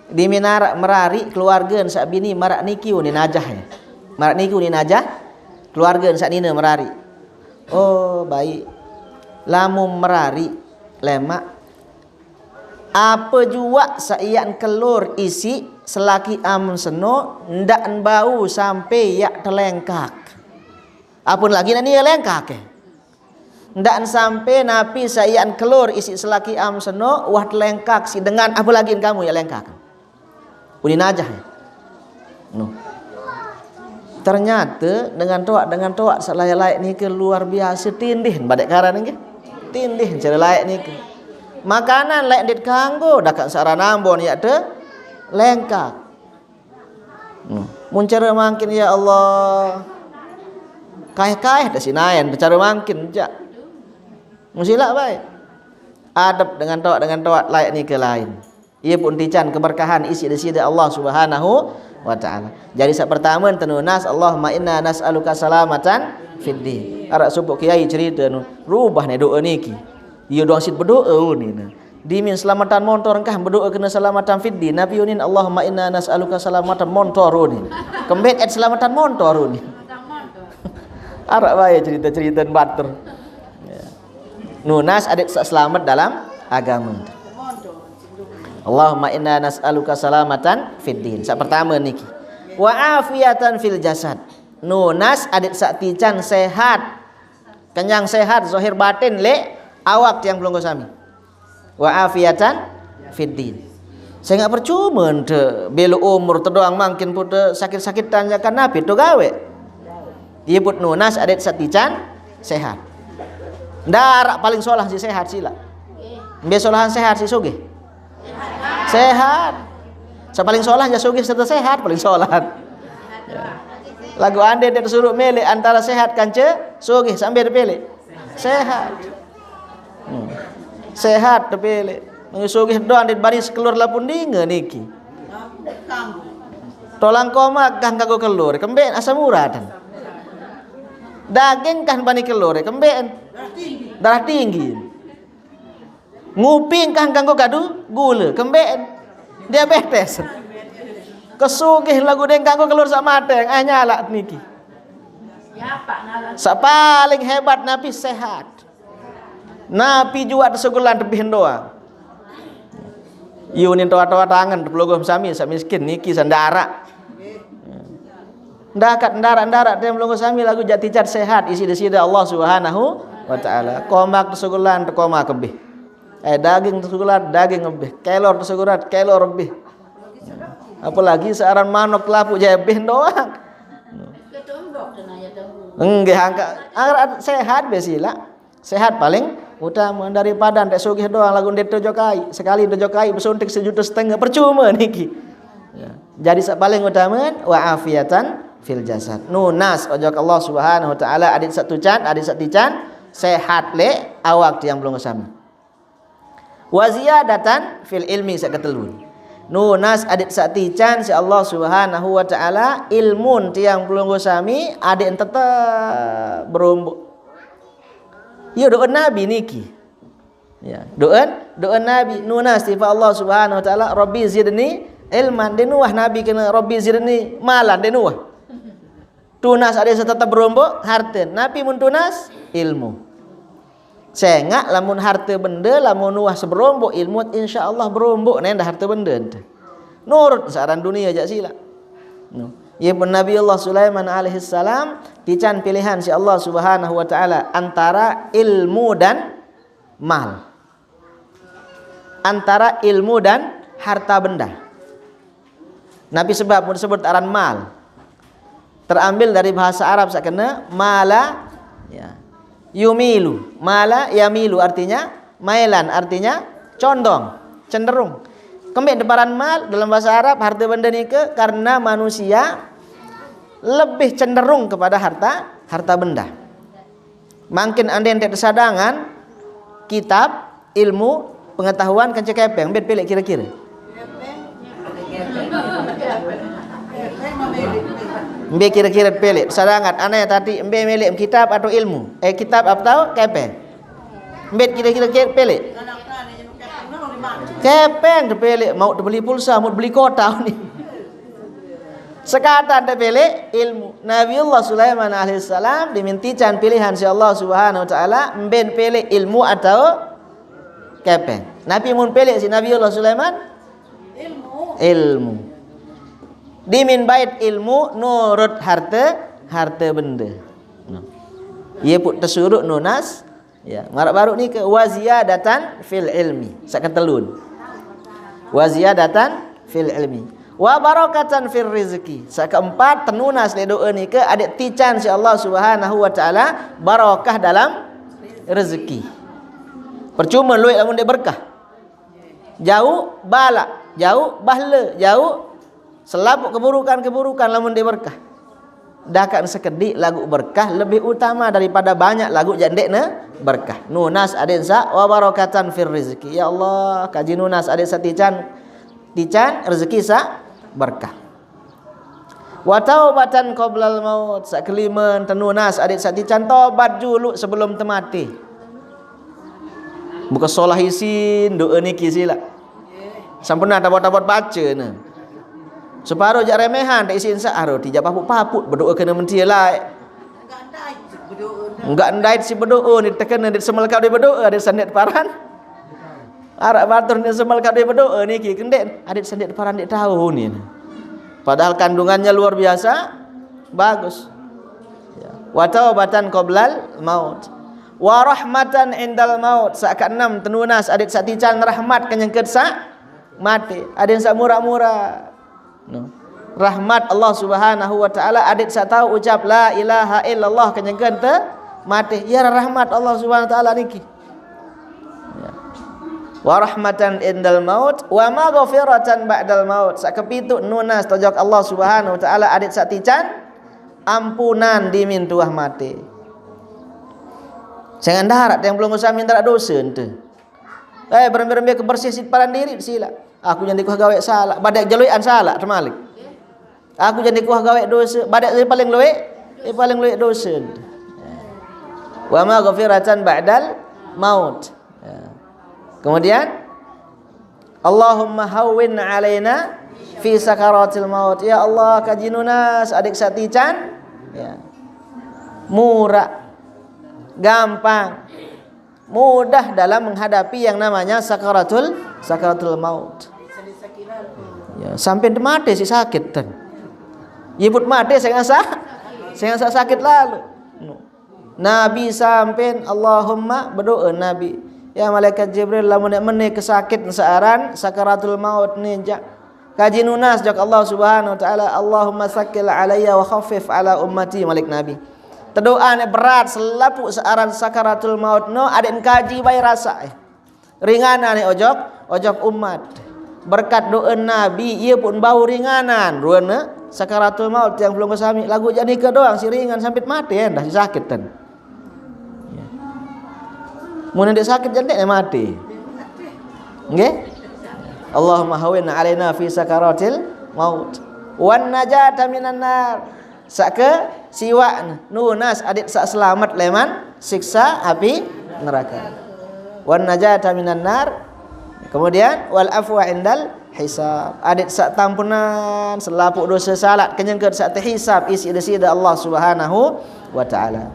Di minarak merari keluarga sak bini marak niki unin ajah ya. Marak niki unin ajah keluarga sak nina merari. Oh, baik. Lamun merari lemak. Apa juak saian kelor isi selaki am seno ndak bau sampai yak telengkak. Apun lagi nak nia lengkak eh. Ndak sampai napi saian kelor isi selaki am seno wah telengkak si dengan apa lagi kamu ya lengkak. Unin ajah. Nuh. Ternyata dengan toak dengan toak salai laek nike luar biasa tindih badek karan nggih. Tindih cara laek nike. Makanan laek dit kanggo dakak saran ambon yak te lengkak. Hmm. Mun cara mangkin ya Allah. Kaih-kaih dah sinaen cara mangkin jak. Musilak baik. Adep dengan toak dengan toak laek nike lain. Ia pun tican keberkahan isi di sida Allah Subhanahu wa taala. Jadi sak pertama tenunas Allahumma inna nas'aluka salamatan fid din. Arak supuk kiai cerita nu rubah ne doa niki. Ia doang sit berdoa ni na. Dimin selamatan motor engkah berdoa kena selamatan fid din. Nabi unin Allahumma inna nas'aluka salamatan motor unin. Kembet et selamatan motor unin. Arak bae cerita-cerita batur. Ya. Nunas adik sa- selamat dalam agama. Allahumma inna nas'aluka salamatan fid din. Sa pertama niki. Wa afiatan fil jasad. Nunas adik sa tican sehat. Kenyang sehat zahir batin le awak tiang pelungguh sami. Wa afiatan fid din. Saya nggak percuma ente belo umur te doang mangkin pute sakit-sakitan ya kan napi tu gawe. Dia put nunas adik sa tican sehat. Ndarak paling solah si sehat sila. Mbe solahan sehat si sugih. Sehat. Sa paling solah ya sugih serta sehat paling solah. Lagu ande dia suruh milih antara sehat kance sugih sambil dipilih. Sehat. Hmm. Sehat dipilih. Nang sugih doang di baris keluar lapun dinga niki. Tolang komak kah kanggo kelur, kembe'en asam urat. Daging kah bani kelur, kembe'en darah tinggi. Nguping kah kanggo kadu gula, kembe'en diabetes. Kesugih lagu deng kanggo kelur sak mateng, ah, nyala niki. Sak paling hebat napi sehat. Napi jua tesugulan tebih doang. Yunin toa-toa tangan tepelungguh sami sak miskin niki sandara. Ndakat ndara-ndara tem pelungguh sami lagu jati cat sehat isi desida Allah Subhanahu wa taala. Komak tesugulan tekoma kebih. Eh, daging tesugulan daging lebih. Kelor tesugulan kelor lebih. Apalagi searan manok telapuk jebih doang. Enggak angka, angka sehat besila. Sehat paling utama daripada ndak sugih doang lagu ndak tojo kai. Sekali tojo kai besuntik sejuta setengah percuma niki. Ya. Jadi sak paling utama wa afiatan fil jasad. Nunas ojok Allah Subhanahu wa taala adit satu can, adit satu can sehat le awak tiang belum sami. Wa ziyadatan fil ilmi sak ketelun. Nunas adit sak tican si Allah Subhanahu wa taala ilmun tiang pelungguh sami adit tetap berumbuk. Iya doa Nabi niki. Ya, doa doa Nabi nunas tipa Allah Subhanahu wa taala Rabbi zidni ilman denuah Nabi kena Rabbi zidni malan denuah. Tunas ada tetap berumbuk harta. Nabi mun tunas ilmu. Sengak lamun harta benda lamun nuah seberombok ilmu insya Allah berombok nenda harta benda ente. Nurut saran dunia jak sila. No. Ia pun Nabi Allah Sulaiman alaihissalam tican pilihan si Allah Subhanahu wa taala antara ilmu dan mal. Antara ilmu dan harta benda. Nabi sebab mun disebut aran mal. Terambil dari bahasa Arab sakena mala ya, yumilu. Mala yamilu artinya mailan artinya condong, cenderung. Kembali deparan mal dalam bahasa Arab harta benda nika karena manusia lebih cenderung kepada harta harta benda. Mangkin andai ente sadangan kitab ilmu pengetahuan kan cekepeng bet pilih kira-kira. Mbe kira-kira pilih sadangan aneh tadi mbe milik kitab atau ilmu eh kitab atau kepeng. Mbe kira-kira pilih kepeng terpilih mau terbeli pulsa mau beli kota ni. Sekatan tepele ilmu. Nabiullah Sulaiman alaihissalam dimintican pilihan si Allah Subhanahu wa taala mben pele ilmu atau kepeng. Nabi mun pele si Nabiullah Sulaiman ilmu. Ilmu. Dimin bait ilmu nurut harta harta benda. Nah. Ia pun tersuruh nunas Ya, marak baru ni ke waziyadatan fil ilmi. Sak ketelun. Waziyadatan fil ilmi. Wa barakatan fil rizki. Sak keempat tenunas le doa ni ke adik tican si Allah Subhanahu wa taala barakah dalam rezeki. Percuma luit lamun dia berkah. Jauh balak, jauh bahle, jauh selabuk keburukan-keburukan lamun dia berkah. Dakan sekedik lagu berkah lebih utama daripada banyak lagu jandek ne berkah. Nunas adin sa wa barakatan fir rizki. Ya Allah, kaji nunas adin sa tican tican rezeki sa berkah. Wa taubatan qoblal maut. Sak kelima tenunas adin sa tican tobat juluk sebelum temati. Buka solah isin doa niki sila. Sampun tabot-tabot baca ne. Separuh jak remehan tak isin sa aro tijak papuk-papuk berdoa kena mentia lai. Enggak ndait si berdoa ni tekena dit semelkap dia berdoa dia sandet paran. Arak batur ni semelkap dia berdoa ni ki kendet adik sandet paran dia tahu ni. Padahal kandungannya luar biasa bagus. Ya. Wa taubatan qoblal maut. Wa rahmatan indal maut. Sak keenam tenunas adik sak tican rahmat kenyengket sak mati. Adin sak mura-mura. No. Rahmat Allah Subhanahu wa taala adik sak tahu ucap la ilaha illallah kenyengket te mati. Ya rahmat Allah Subhanahu wa taala niki. Ya. Wa rahmatan indal maut wa maghfiratan ba'dal maut. Sak kepitu nunas tojok Allah Subhanahu wa taala adik sak tican ampunan dimin tuah mati. Jangan darat yang belum usah minta dosa ente. Eh, berembe-rembe kebersih sit paran diri sila. Aku jandi kuah gawe salah, badek jeluian salah temalik. Aku jandi kuah gawe dosa, badek je paling luwek, je paling luwek dosa. Wa maghfiratan ba'dal maut. Ya. Kemudian, Allahumma hawwin alaina fi sakaratil maut. Ya Allah, kaji nunas adik satican. Ya. Murah, gampang, mudah dalam menghadapi yang namanya sakaratul sakaratul maut. Ya, sampai mati si sakit ten. Nyebut mati saya nggak sah, saya nggak sah sakit lalu. Nabi sampai Allahumma berdoa Nabi. Ya malaikat Jibril, lamun nek meni kesakit searan sakaratul maut ni jak. Kaji nunas jak Allah Subhanahu wa taala, Allahumma sakil alayya wa khaffif ala ummati, malik Nabi. Tedoa nek berat selapuk searan sakaratul maut no, adik kaji bae rasa eh. Ringanan nek ojok, ojok umat. Berkat doa Nabi, ia pun bau ringanan. Ruana sakaratul maut yang belum kesami. Lagu jadi ke doang si ringan sampai mati ya, dah si sakit ten. Ya. Mun ndak sakit jadi nek mati. Nggih? Allahumma hawwin alaina fi sakaratil maut. Wan najata minan nar. Saka siwak nunas adik sak selamat leman siksa api neraka. Wan najata minan nar. Kemudian wal afwa indal hisab. Adik sak tampunan selapuk dosa salat kenyengket sak tehisab isi desida Allah Subhanahu wa taala.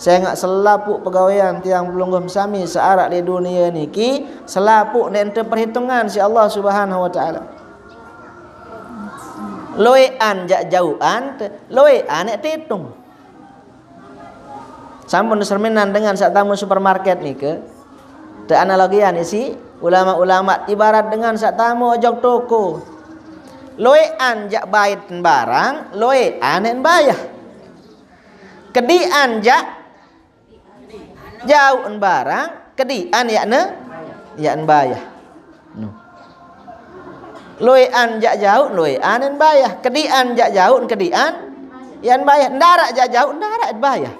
Saya ngak selapuk pegawaian tiang pelungguh sami searak di dunia niki selapuk nente perhitungan si Allah Subhanahu wa taala. Loean jak jauhan, loean nek titung. Sampun serminan dengan sak tamu supermarket nike. Te analogian isi ulama-ulama ibarat dengan sak tamu ojok toko. Loean jak bait barang, loean nek bayah. Kedian jak jauh barang, kedian yakne yakne bayah. No. Loean jak jauh, loean nek bayah. Kedian jak jauh, kedian yakne bayah. Ndarak jak jauh, ndarak bayah.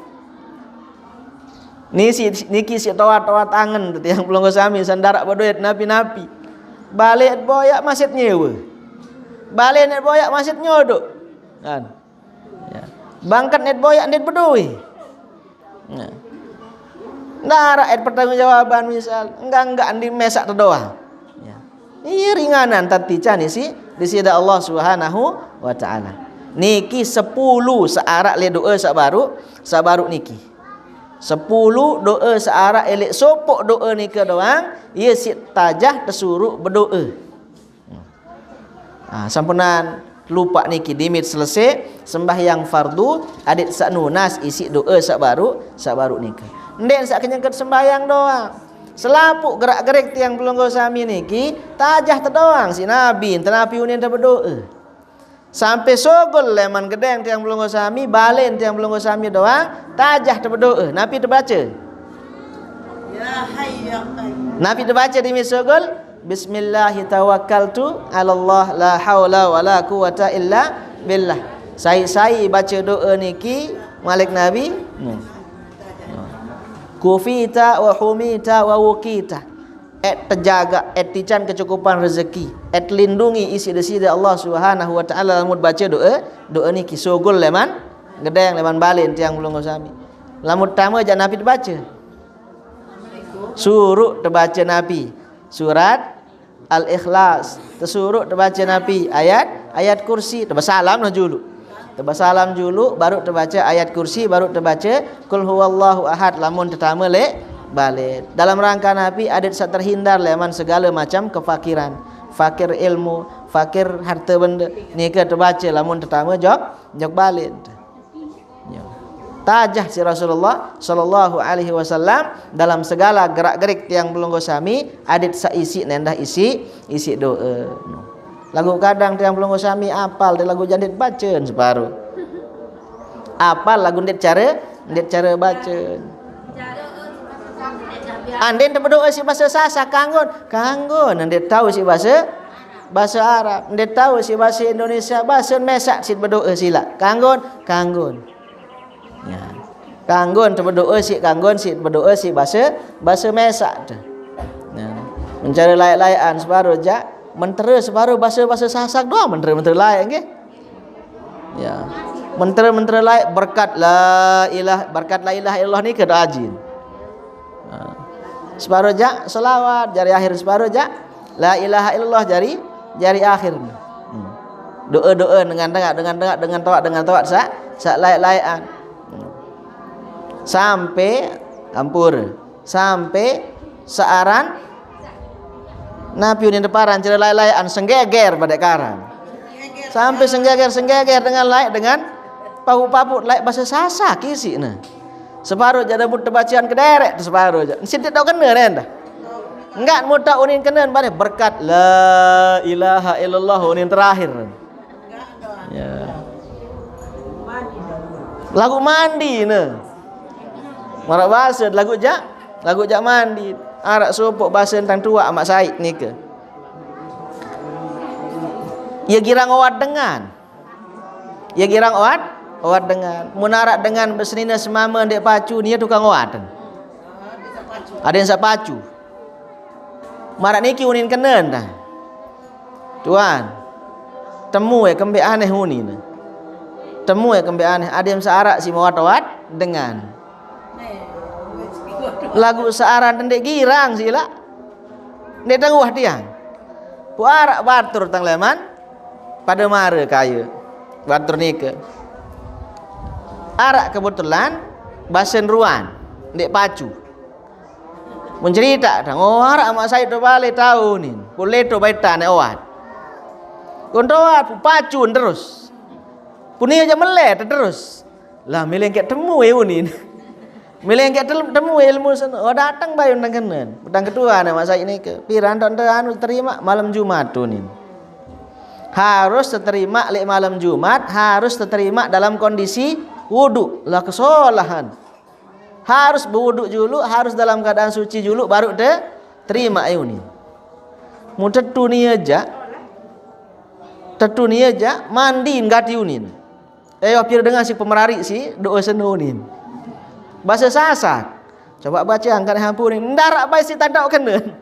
Ni si niki si toat-toat angen tu tiang pelungguh sami sandarak berduit napi-napi. Balik boyak masjid nyewa. Balik net boyak masjid nyodok. Kan. Ya. Bangkat net boyak net bedoi. Ya. Ndarak et pertanggungjawaban misal, enggak-enggak andi mesak tu doang. Ya. Iya ringanan tati cani si di sida Allah Subhanahu wa taala. Niki sepuluh searak le doa sak baru, sak baru niki. Sepuluh doa searak elek sopok doa nika doang, iya si tajah tesuruh berdoa. Ah, sampunan lupa niki dimit selesai sembahyang fardu adik sak nunas isi doa sak baru sak baru nika. Ndek sak kenyengket sembahyang doang. Selapuk gerak-gerik tiang pelungguh sami niki tajah tedoang si Nabi, ente Nabi unin te berdoa. Sampai sogol leman gedeng tiang pelungguh sami, balen tiang pelungguh sami doang, tajah te berdoa. Napi tebaca? Ya Hayyu ya Qayyum. Napi tebaca di misogol? Bismillahi tawakkaltu ala Allah la haula wala quwwata illa billah. Sai-sai baca doa niki malik Nabi. Hmm. Kufita wa humita wa wukita. Et terjaga, et tican kecukupan rezeki, et lindungi isi desida Allah Subhanahu wa taala lamun baca doa, doa niki sogol leman gedeng leman balen tiang pelungguh sami. Lamun tama jak napi tebaca. Suruk tebaca napi. Surat Al-Ikhlas. Tesuruk tebaca napi ayat ayat kursi. Tebasalam lah julu. Tebasalam julu, baru tebaca ayat kursi, baru tebaca kul huwallahu ahad lamun tetama lek balik. Dalam rangka napi adik sak terhindar leman segala macam kefakiran. Fakir ilmu, fakir harta benda. Nika tebaca lamun tetama jok jok balik. Ya. Tajah si Rasulullah sallallahu alaihi wasallam dalam segala gerak-gerik tiang pelungguh sami, adit saisi nendah isi isi doa. Lagu kadang tiang pelungguh sami apal di lagu jandit bacaan separuh. Apal lagu ndit cara ndit cara bacaan. Andin berdoa si bahasa Sasak kanggon, kanggon ndit tahu si bahasa bahasa Arab, ndit tahu si bahasa Indonesia, bahasa mesak si berdoa sila kanggon, kanggon. Ya. Kanggon tu berdoa si kanggon si berdoa si bahasa bahasa mesak tu. Ya. Mencari layak-layakan separuh jak Mentera separo basa-basa Sasak doang, mentera-mentera lain, nggih. Ya. Mentera-mentera lain berkat la ilah, berkat la ilaha illallah ni ke doa jin. Ha. Separo jak selawat jari akhir, separo jak la ilaha illallah jari jari akhir. Hmm. Doa-doa dengan tengah, dengan tengah, dengan tawak, dengan tawak sak sak laik-laikan. Hmm. Sampai ampur, sampai searan napi unin deparan cere laik-laikan senggeger pada karan. Sampai senggeger-senggeger dengan laik dengan papu-papu laik bahasa Sasak isi nah. Separo jada mut tebacian kederek tu separo je. Sintit tau kena dah. Enggak mutak unin kena pada berkat la ilaha illallah unin terakhir. Ya. Lagu mandi ne. Marak bahasa lagu jak, lagu jak mandi. Arak sopok bahasa tentang tuak Mak Said nika. Ia girang owat dengan. Ia girang owat, owat dengan. Mun arak dengan besenina semama ndek pacu, nia tukang owat. Ada yang sak pacu. Marak niki unin kenen dah. Tuan, temu ya kembe aneh unin. Temu ya kembe aneh. Ada yang searak si mawat-awat dengan. Lagu searan ndek girang sila. Ndek tengguh tiang. Puarak batur tang leman pada mara kaya. Batur nika. Arak kebetulan basen ruan ndek pacu. Mencerita tang, oh, arak Mak Said tu balik tahu ni. Boleh tu baita ne owat. Kun tu owat, pu pacu terus. Puni aja meleh terus. Lah milih ke temu ya unin. Milih ke tel- temu ilmu sana. Oh, datang bayun nang kenen. Petang ketua ne Mak Said nika. Piran tak anu terima malam Jumat tu nin. Harus terima lek malam Jumat, harus terima dalam kondisi wudu. Lah kesalahan. Harus berwudu julu, harus dalam keadaan suci julu baru te terima ya unin. Mun tetu ni aja. Tetu ni aja mandi ngati unin. Eh, pira dengar si pemerari si doa seno unin. Bahasa Sasak. Coba baca angkat hampu ni. Ndarak bai si tandok kenen.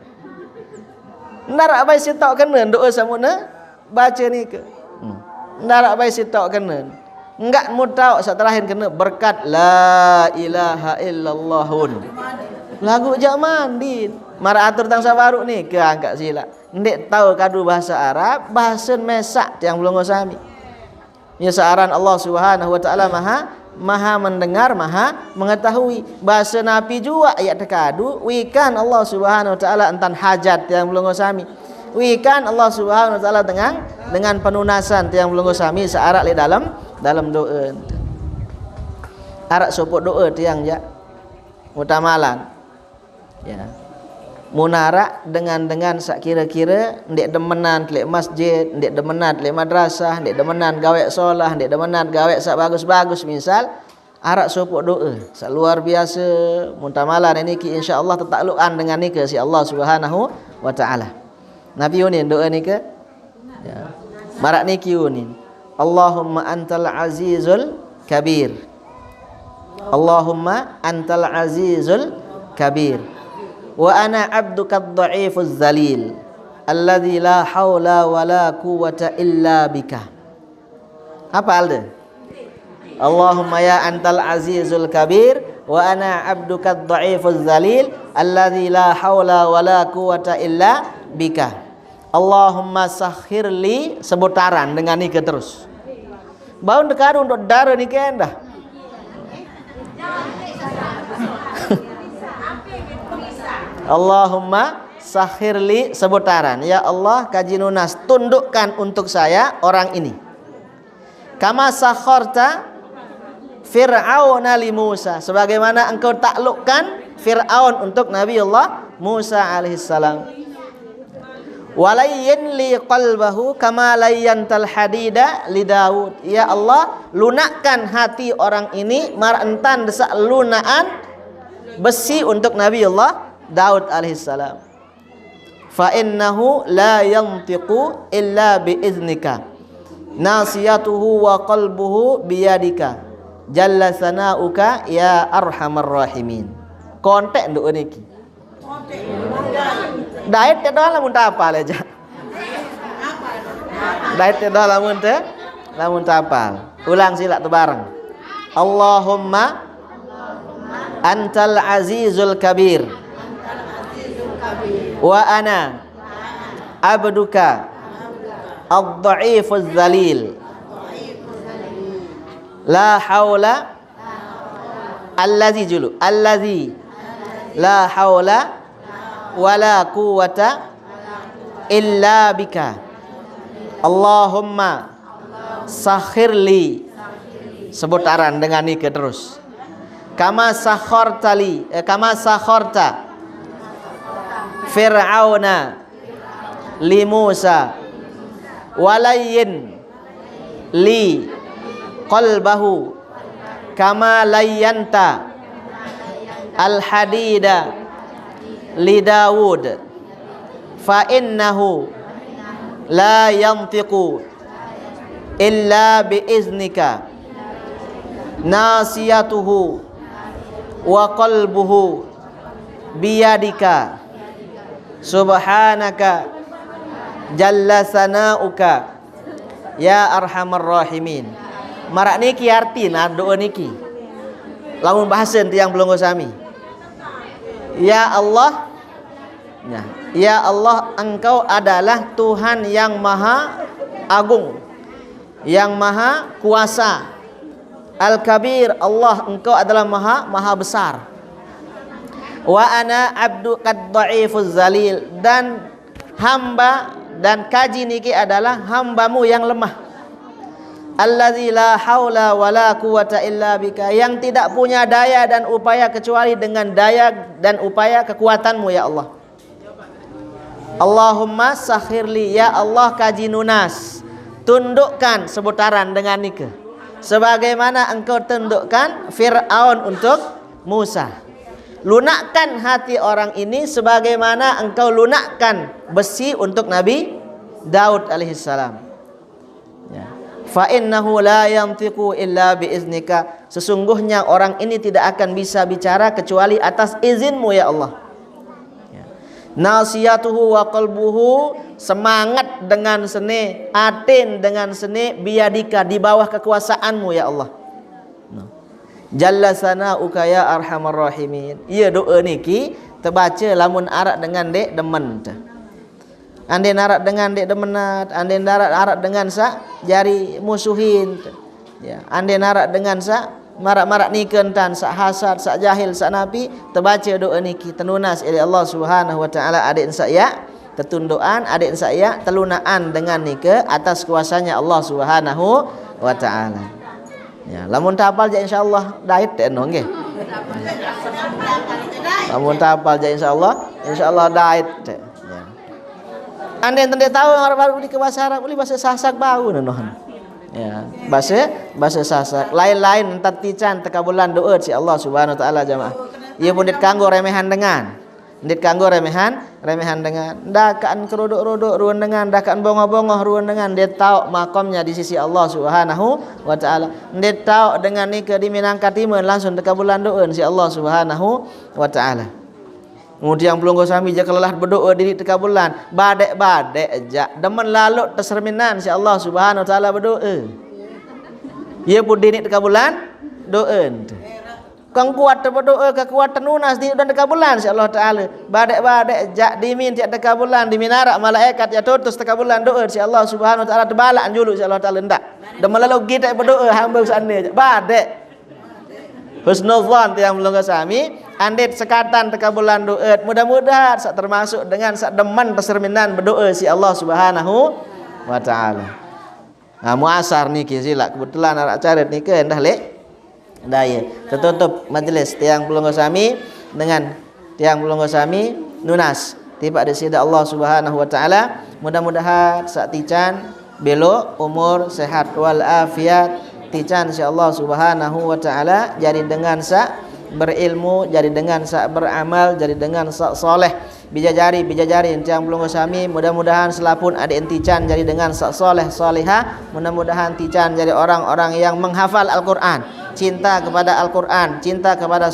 Ndarak bai si tok kenen doa samuna baca ni ke. Hmm. Ndarak bai si tok kenen. Enggak mutau sak terakhir kena berkat la ilaha illallahun. Lagu jak mandi. Mara atur tang sabaru ni ke angkat sila. Ndek tahu kadu bahasa Arab, bahasa mesak tiang belum sami. Ya searan Allah Subhanahu wa taala maha maha mendengar, maha mengetahui. Bahasa napi jua ayat tekadu, wikan Allah Subhanahu wa taala entan hajat tiang belum sami. Wikan Allah Subhanahu wa taala dengan dengan penunasan tiang belum sami searak le dalam dalam doa. Arak sopok doa tiang ja. Utamalan. Ya. Munarak dengan-dengan sak kira-kira ndek demenan lek masjid, ndek demenan lek madrasah, ndek demenan gawek solah, ndek demenan gawek sak bagus-bagus misal, arak sopok doa sak luar biasa. Mun tamalan niki insyaallah tetaklukan dengan nika si Allah Subhanahu wa taala. Nabi unin doa nika. Ya. Marak niki unin. Allahumma antal azizul kabir. Allahumma antal azizul kabir. Wa ana abduka dhaifuz zalil. Alladzi la haula wa la quwwata illa bika. Apa alde? Allahumma ya antal azizul kabir wa ana abduka dhaifuz zalil alladzi la haula wa la quwwata illa bika. Allahumma sakhir li sebutaran dengan ni ke terus. Baun tekadu untuk dara ni ke endah. Allahumma sakhir li sebutaran. Ya Allah, kaji nunas tundukkan untuk saya orang ini. Kama sakharta Fir'auna li Musa, sebagaimana engkau taklukkan Fir'aun untuk Nabi Allah Musa alaihissalam. Walayyin li qalbahu kama layyantal hadida li Daud. Ya Allah, lunakkan hati orang ini mar entan desak lunaan besi untuk Nabi Allah Daud alaihissalam. Fa innahu la yantiqu illa bi iznika. Nasiyatuhu wa qalbuhu biyadika. Jalla sanauka ya arhamar rahimin. Kontek nduk niki. Dait te doang lamun tapal aja. Dait te dah lamun te, lamun tapal. Ulang sila tebareng. Allahumma antal azizul kabir. Wa ana abduka ad-dhaifuz zalil. La haula, allazi julu, allazi la haula wala quwwata illa bika. Allahumma sakhir li. Sebut aran dengan nike terus. Kama sakharta li, eh, kama sakharta Fir'auna li Musa, walayyin li qalbahu kama layyanta al-hadida li Dawud, fa innahu la yantiqu illa bi iznika, nasiyatuhu wa qalbuhu biyadika, subhanaka jalla sana'uka ya arhamar rahimin. Marak niki artina doa niki. Lamun bahasen tiang pelungguh sami. Ya Allah, nah, ya Allah, Engkau adalah Tuhan yang maha agung, yang maha kuasa. Al-Kabir, Allah, Engkau adalah maha, maha besar. Wa ana abdu qad dhaifuz zalil, dan hamba dan kaji niki adalah hambamu yang lemah. Allazi la haula wala quwwata illa bika, yang tidak punya daya dan upaya kecuali dengan daya dan upaya kekuatanmu, ya Allah. Allahumma sakhirli, ya Allah, kaji nunas, tundukkan, sebut aran dengan nike, sebagaimana Engkau tundukkan Fir'aun untuk Musa. Lunakkan hati orang ini sebagaimana Engkau lunakkan besi untuk Nabi Daud alaihissalam. Ya. Fa innahu la yantiqu illa bi iznika. Sesungguhnya orang ini tidak akan bisa bicara kecuali atas izinmu, ya Allah. Ya. Nasiyatuhu wa qalbuhu, semangat dengan sene, atin dengan sene, biyadika, di bawah kekuasaanmu, ya Allah. Nah. Jalla sana'uka ya arhamar rahimin. Iya, doa niki tebaca lamun arak dengan dek demen te. Ande narak dengan dek demenat, ande narak, arak dengan sak jari musuhin. Ya, ande narak dengan sak marak-marak nike entan, sak hasad, sak jahil, sak napi, tebaca doa niki, tenunas oleh Allah Subhanahu wa taala, adek sak ya tetundukan, adek sak ya telunaan dengan nike atas kuasanya Allah Subhanahu wa taala. Ya, lamun tapal ja insyaallah dait te eno nggih. Lamun tapal ja insyaallah, insyaallah dait te. Ya. Ande enten dek tahu Arab baru di ke bahasa Arab, uli bahasa Sasak bau nenohan. Ya, bahasa, bahasa Sasak. Lain-lain entat tican tekabulan doa si Allah Subhanahu wa taala, jamaah. Iya pun dek kanggo remehan dengan. Ndet kanggo remehan, remehan dengan. Dakaan kerodok-rodok ruan dengan, dakaan bongoh-bongoh ruan dengan. Ndet tauk makomnya di sisi Allah Subhanahu wa taala. Ndet tauk dengan nike di Minangkatimun langsung tekabulan doen si Allah Subhanahu wa taala. Kemudian pelungguh sami jaka lelah bedoa dini tekabulan, badek-badek jak demen lalu teserminan si Allah Subhanahu wa taala bedoa. Ia pun dini tekabulan doen. Kang kuat te bedoa, kang kuat te nunas, di dan tekabulan si Allah Taala. Badek-badek jak dimin tiak tekabulan, di minarak malaikat ya tutus tekabulan doa si Allah Subhanahu wa taala, tebalak julu si Allah Taala ndak. Dan melalu kita bedoa hamba sane jak. Badek. Husnuzan tiang melungguh sami, andit sekatan tekabulan doa. Mudah-mudahan sak termasuk dengan sak demen peserminan bedoa si Allah Subhanahu wa taala. Nah, muasar niki sila kebetulan arak carit niki endah lek. Daya. Tertutup majelis tiang pelungguh sami dengan tiang pelungguh sami nunas. Tiba di sida Allah Subhanahu wa taala. Mudah-mudahan sak tican belo umur sehat wal afiat tican si Allah Subhanahu wa taala, jadi dengan sak berilmu, jadi dengan sak beramal, jadi dengan sak soleh. Bijajari, bijajari, tiang pelungguh sami, mudah-mudahan selapun adik tican jadi dengan sak soleh, solehah, mudah-mudahan tican jadi orang-orang yang menghafal Al-Quran, cinta kepada Al-Quran, cinta kepada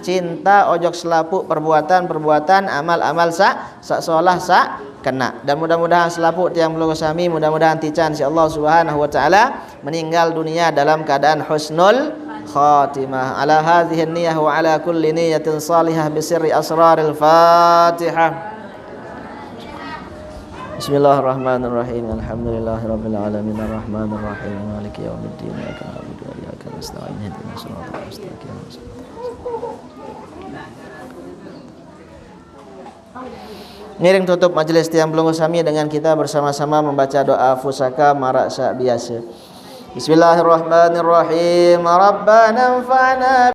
cinta ojok selapuq perbuatan-perbuatan amal-amal sa, sa solah sa kena. Dan mudah-mudahan selapuq tiang pelungguh sami, mudah-mudahan tican siq Allah Subhanahu wa Ta'ala meninggal dunia dalam keadaan husnul khatimah. Ala hadhihi niyah wa ala kulli niyatin salihah bi sirri asraril Fatihah. Bismillahirrahmanirrahim. Alhamdulillahirabbil alamin, arrahmanirrahim, maliki yaumiddin, iyyaka na'budu wa iyyaka nasta'in, ihdinas siratal mustaqim. Ngiring tutup majelis tiang pelungguh sami dengan kita bersama-sama membaca doa pusaka maraq saq biase. Bismillahirrahmanirrahim. Rabbana anfa'na